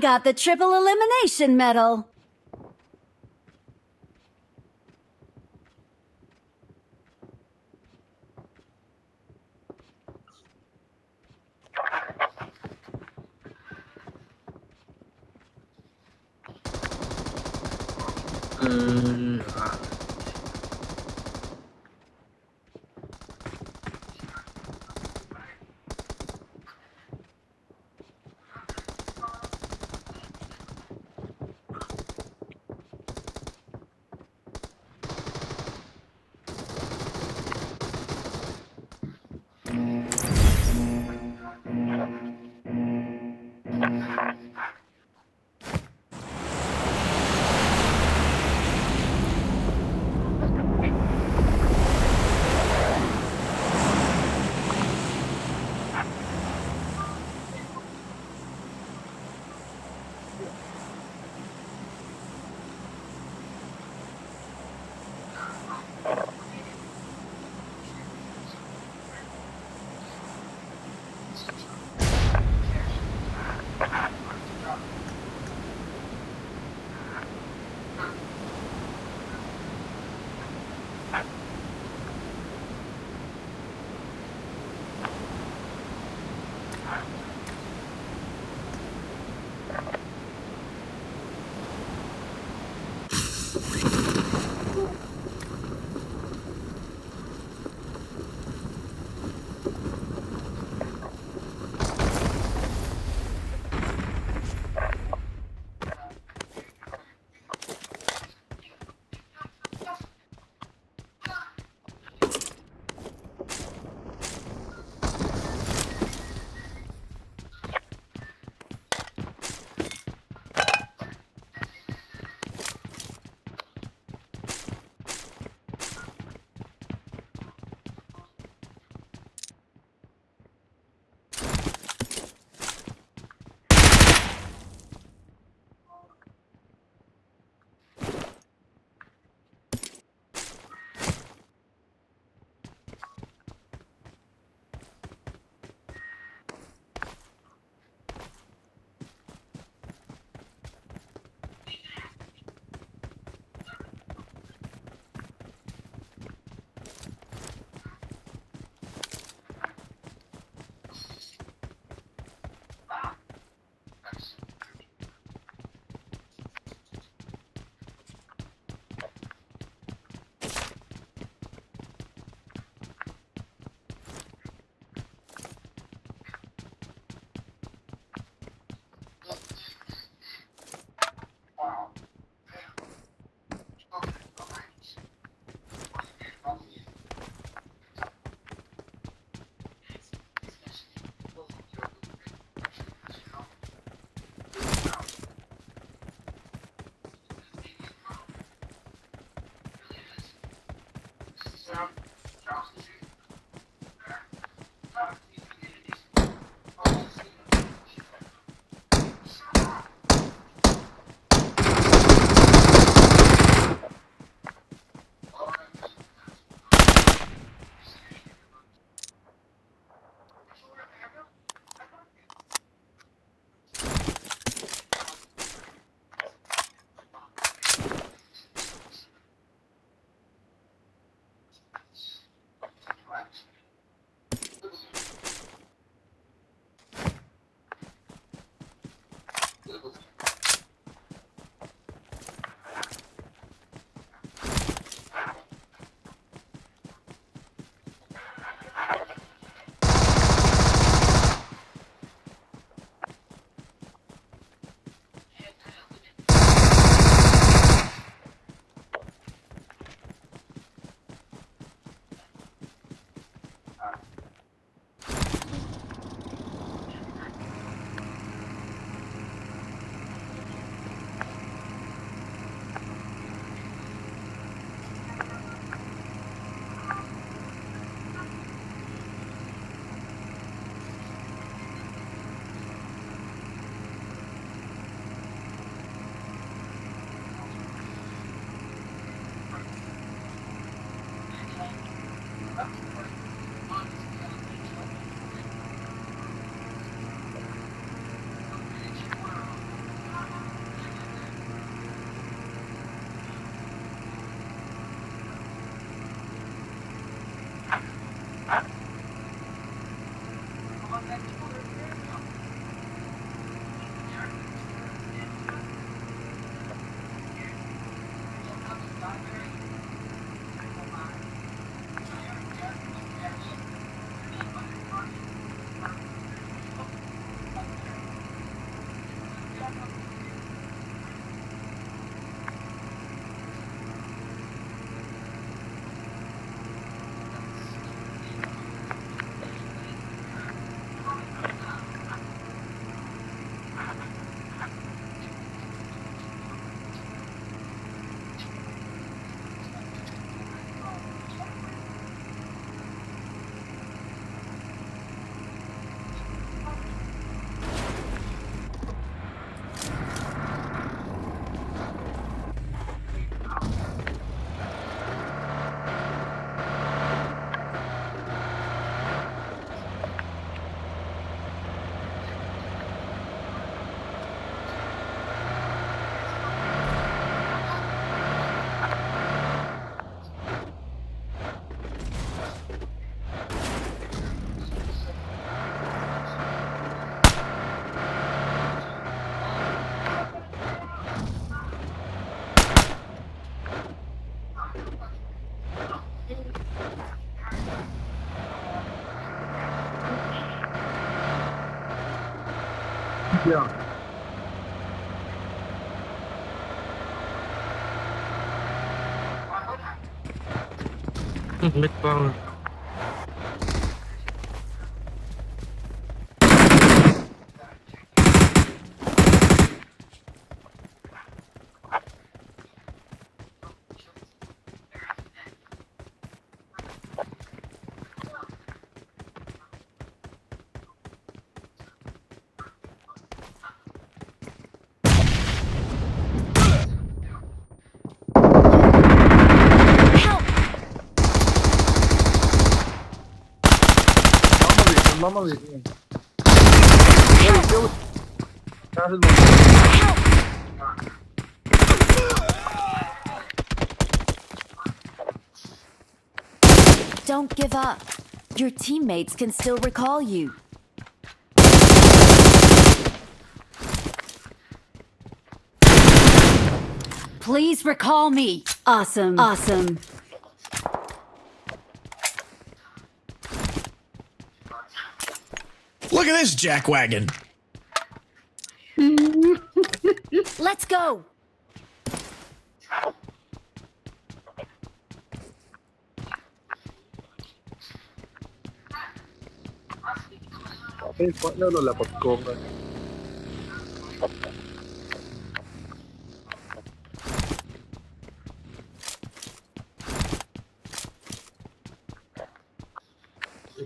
got the triple elimination medal. Yeah. Hmm, met pa. Help! Help! Don't give up. Your teammates can still recall you. Please recall me. Awesome. Awesome. Look at this jackwagon. Let's go. Hey, partner, no laptop ko.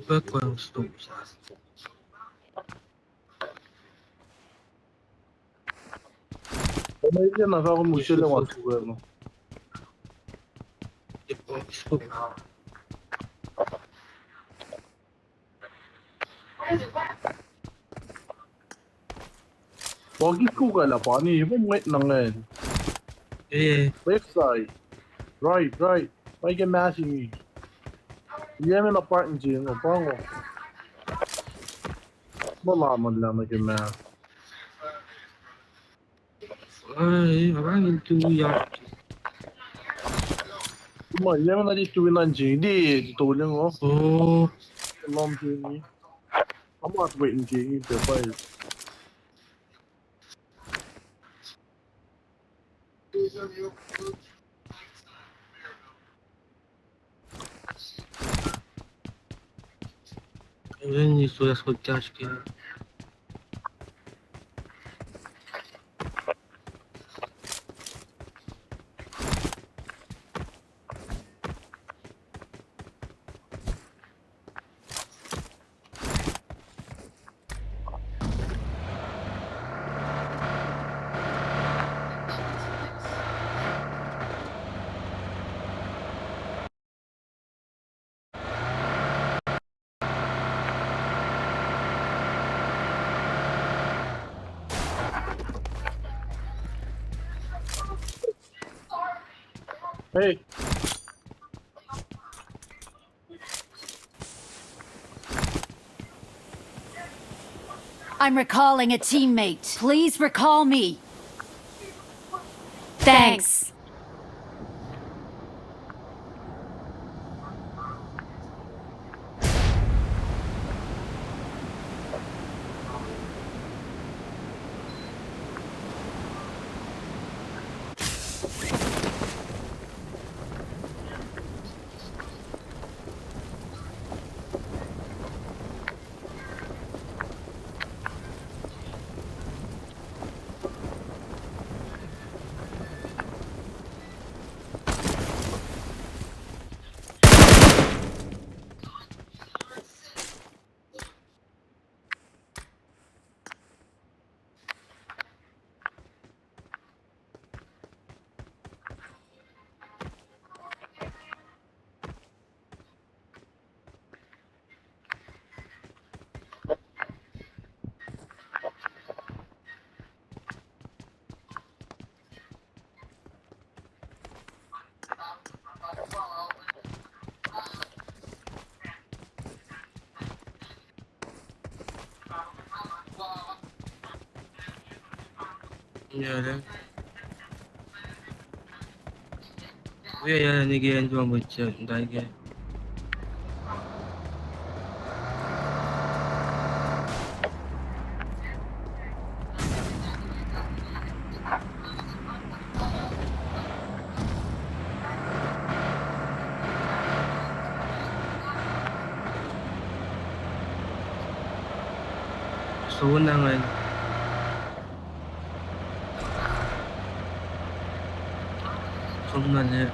Background stop. Ama ite na fahk kom usel ma tuwe no. Pagi kuka la pani, ibu mwet na ngan. Eh. Left side. Right, right. Paike masi mi. Liye me na park nji, no pango. Mala man la ma ke ma. Ai, arang in tu ya. Ma, ya na di tu inan ji, di tu lengo. Oh. Lom ji ni. Amat wait in ji ni, the file. Ren не стоя сколько тяжкие. Hey. I'm recalling a teammate. Please recall me. Thanks. Yeah, yeah. Yeah, yeah, nige enjoy with you, like, yeah. Sona ngan. Sona le.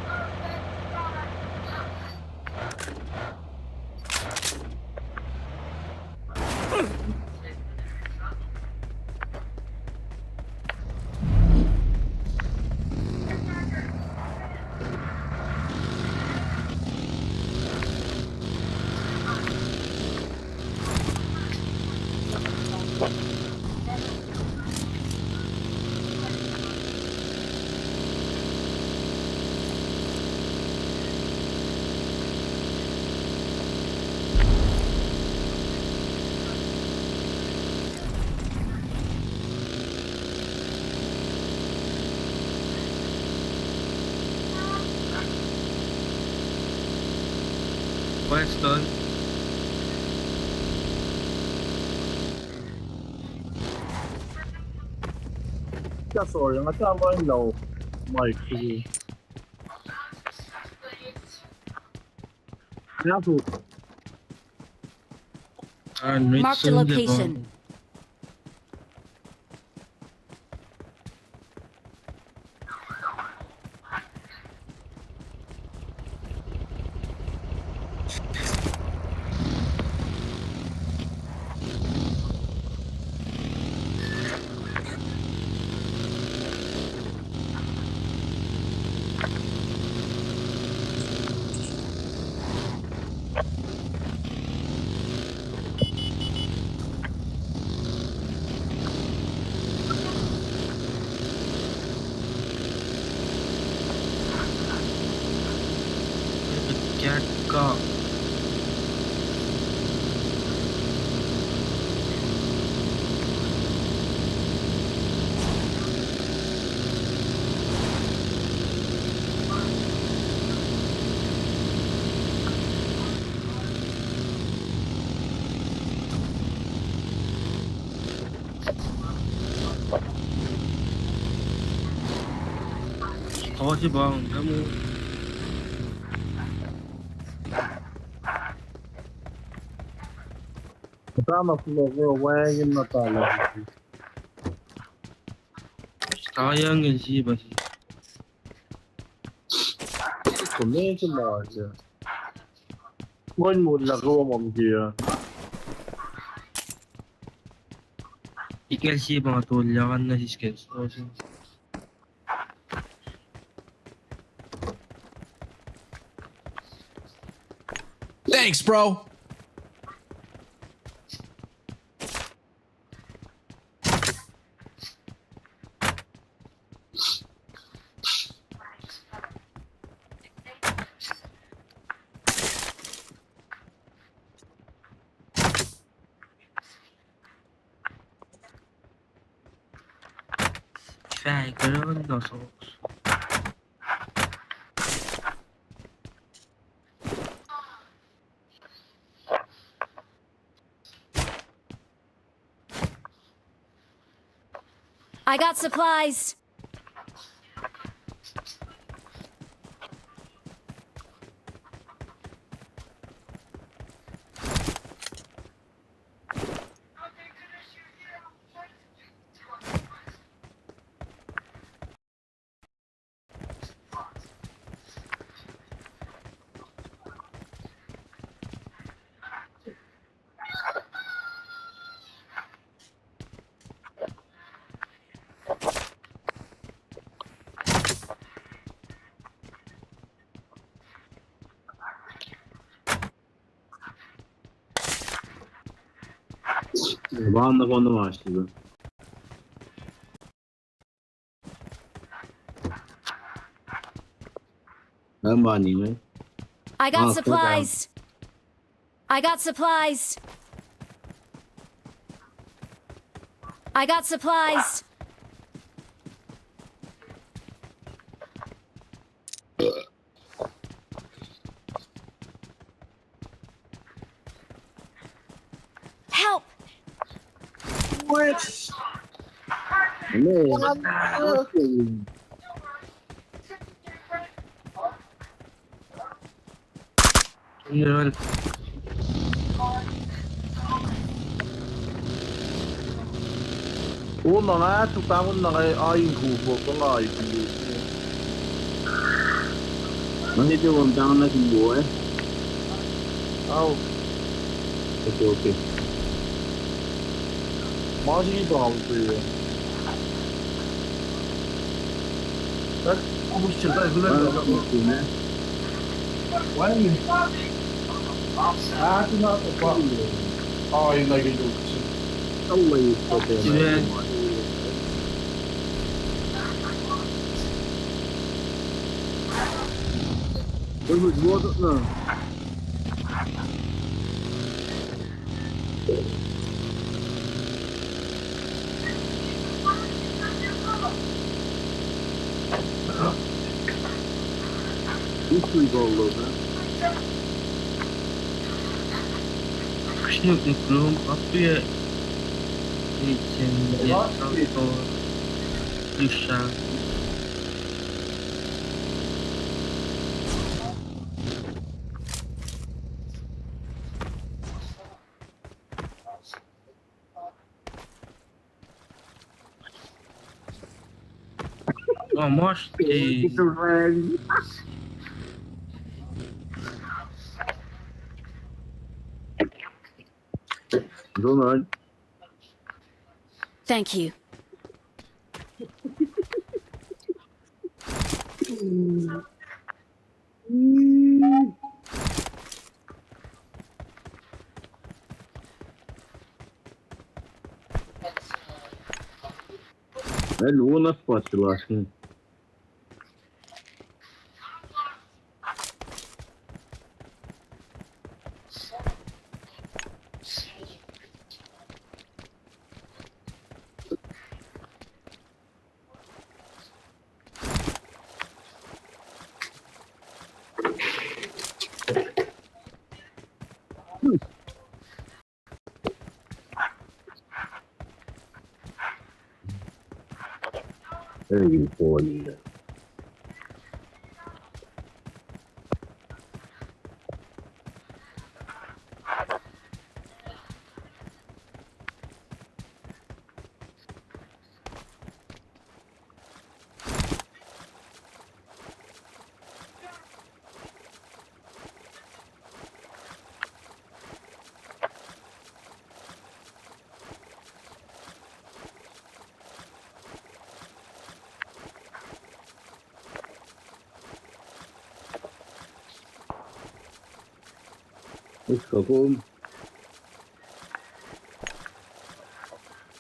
Weston. Ka sorry, nga ta line lao. Mike, sige. Nga tu. Ah, Marked a location. Cat ka. Tohsipang, kamu. Tama kulo ko wagon na tala. Sayang el si basi. Kume se ma se. Mon mul la ko mam dia. Ikel si ma tol yakan na sis kes. Thanks, bro. Fahk, kulo na socks. I got supplies. Bana kono mash tu. Ngan bani me. I got supplies. I got supplies. I got supplies. Help! What? No. Yun. Kom na nga tu pahngon na nga aing ku ko ko nga aing ku. Mani te won down na ki wo eh. Au. Okay, okay. Ma si pa au tu ye. Tak, kumus cerita gula. Wani. Ah, tu na ko pa. Oh, yun lagi tu. Allah is so damn. Wait, wait, what? No. History goal loh, ha? Snoop Nick Room, up here. It's in the South Shore. Lucia. Oh, Mosh, eh, Go on. Thank you. Well, one of us last night. Hey, you boy. Let's go home.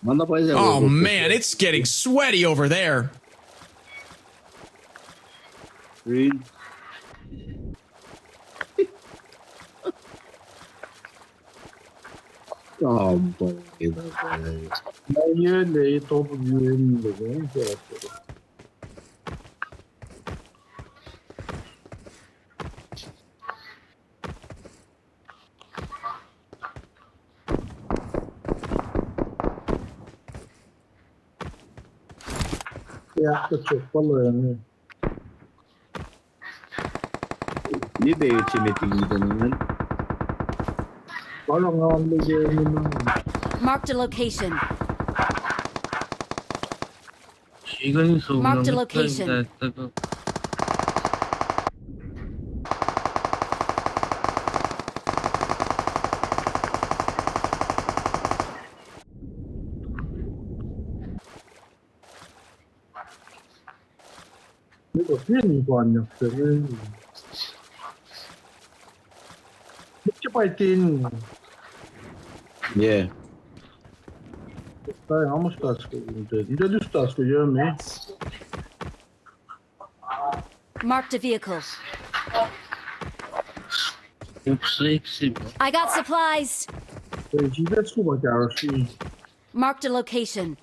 Oh man, it's getting sweaty over there. Green. Oh, boy. Ya, kuht suk pa lwen. Ni de ultimate lead an. Parang an lege ni ma. Marked a location. Marked a location. Niko fin pa nyak se. Niko pa tin. Yeah. Tayo, how much task ko? Hindi, hindi, this task ko, yeah, me. Marked a vehicle. Oops, siksi. I got supplies. Hey, Jesus, ko ba karo si. Marked a location.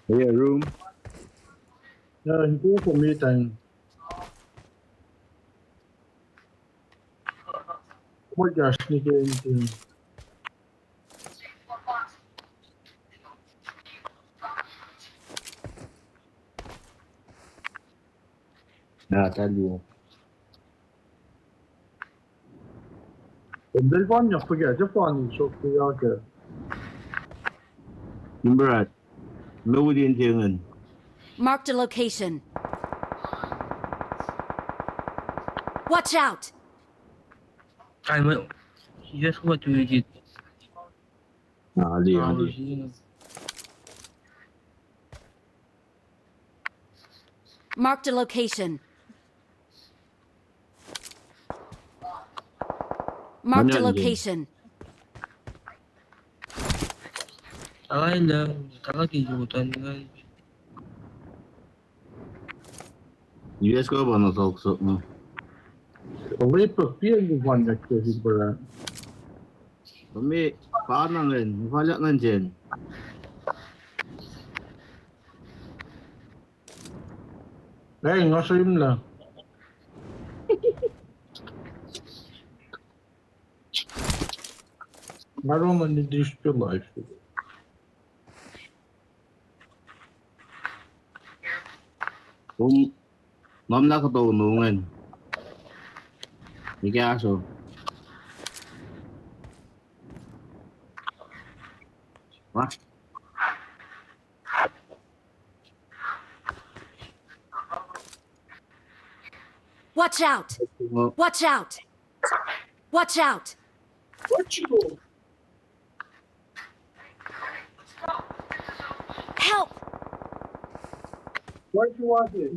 Yeah, room. Yeah, he go for me time. Kom oasr nwe ke intin. Na, talu. Kom del pan yak pika, je pan in sok pika ke. Nimrat. Mewulin tengen. Marked a location. Watch out! Kai ma, yes, what do you get? Ah, ali, ah, ali. Marked a location. Marked a location. Alai la, tala ke yutan ngai. U S ko bana talk sok no. Alai pa pia ni one that ke si bara. Kami pa nangen, falak ngan jen. Hey, nga sa imla. Nga ro nga ni display live. Um, nom na kato nungen. Ni kaso. Wa. Watch out! Watch out! Watch out! What you? Help! What you want it?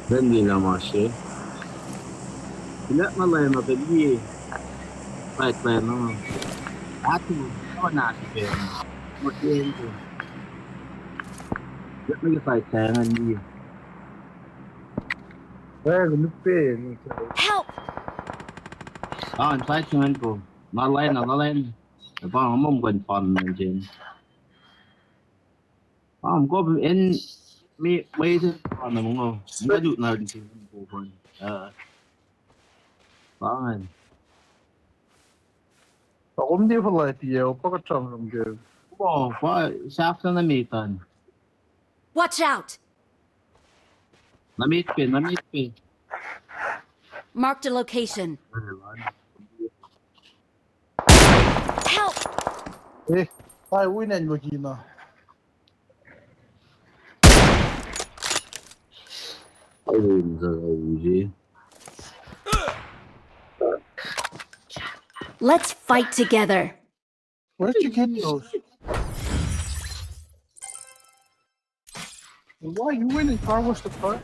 Then di na ma se. Ilah na lana pacl liye. Fight lana. Atu, awan atu ke. Mot yen ke. Ilah na fight lana liye. Well, look pain. Help! Ah, in fight ngan ko. Na lana, na lana. Ba, mom kan pan ngan jen. Am, kom en mi, mi se pa na mungo. Nga lut na rin se ko pan. Ah. Pangan. Pa kom di fala ti o, pa ka cham ram ke. Oh, pa safta na metan. Watch out! Na met pe, na met pe. Marked a location. Help! Eh, ai, win and Magina. Let's fight together. Where'd you get those? Why you went and car wash the car?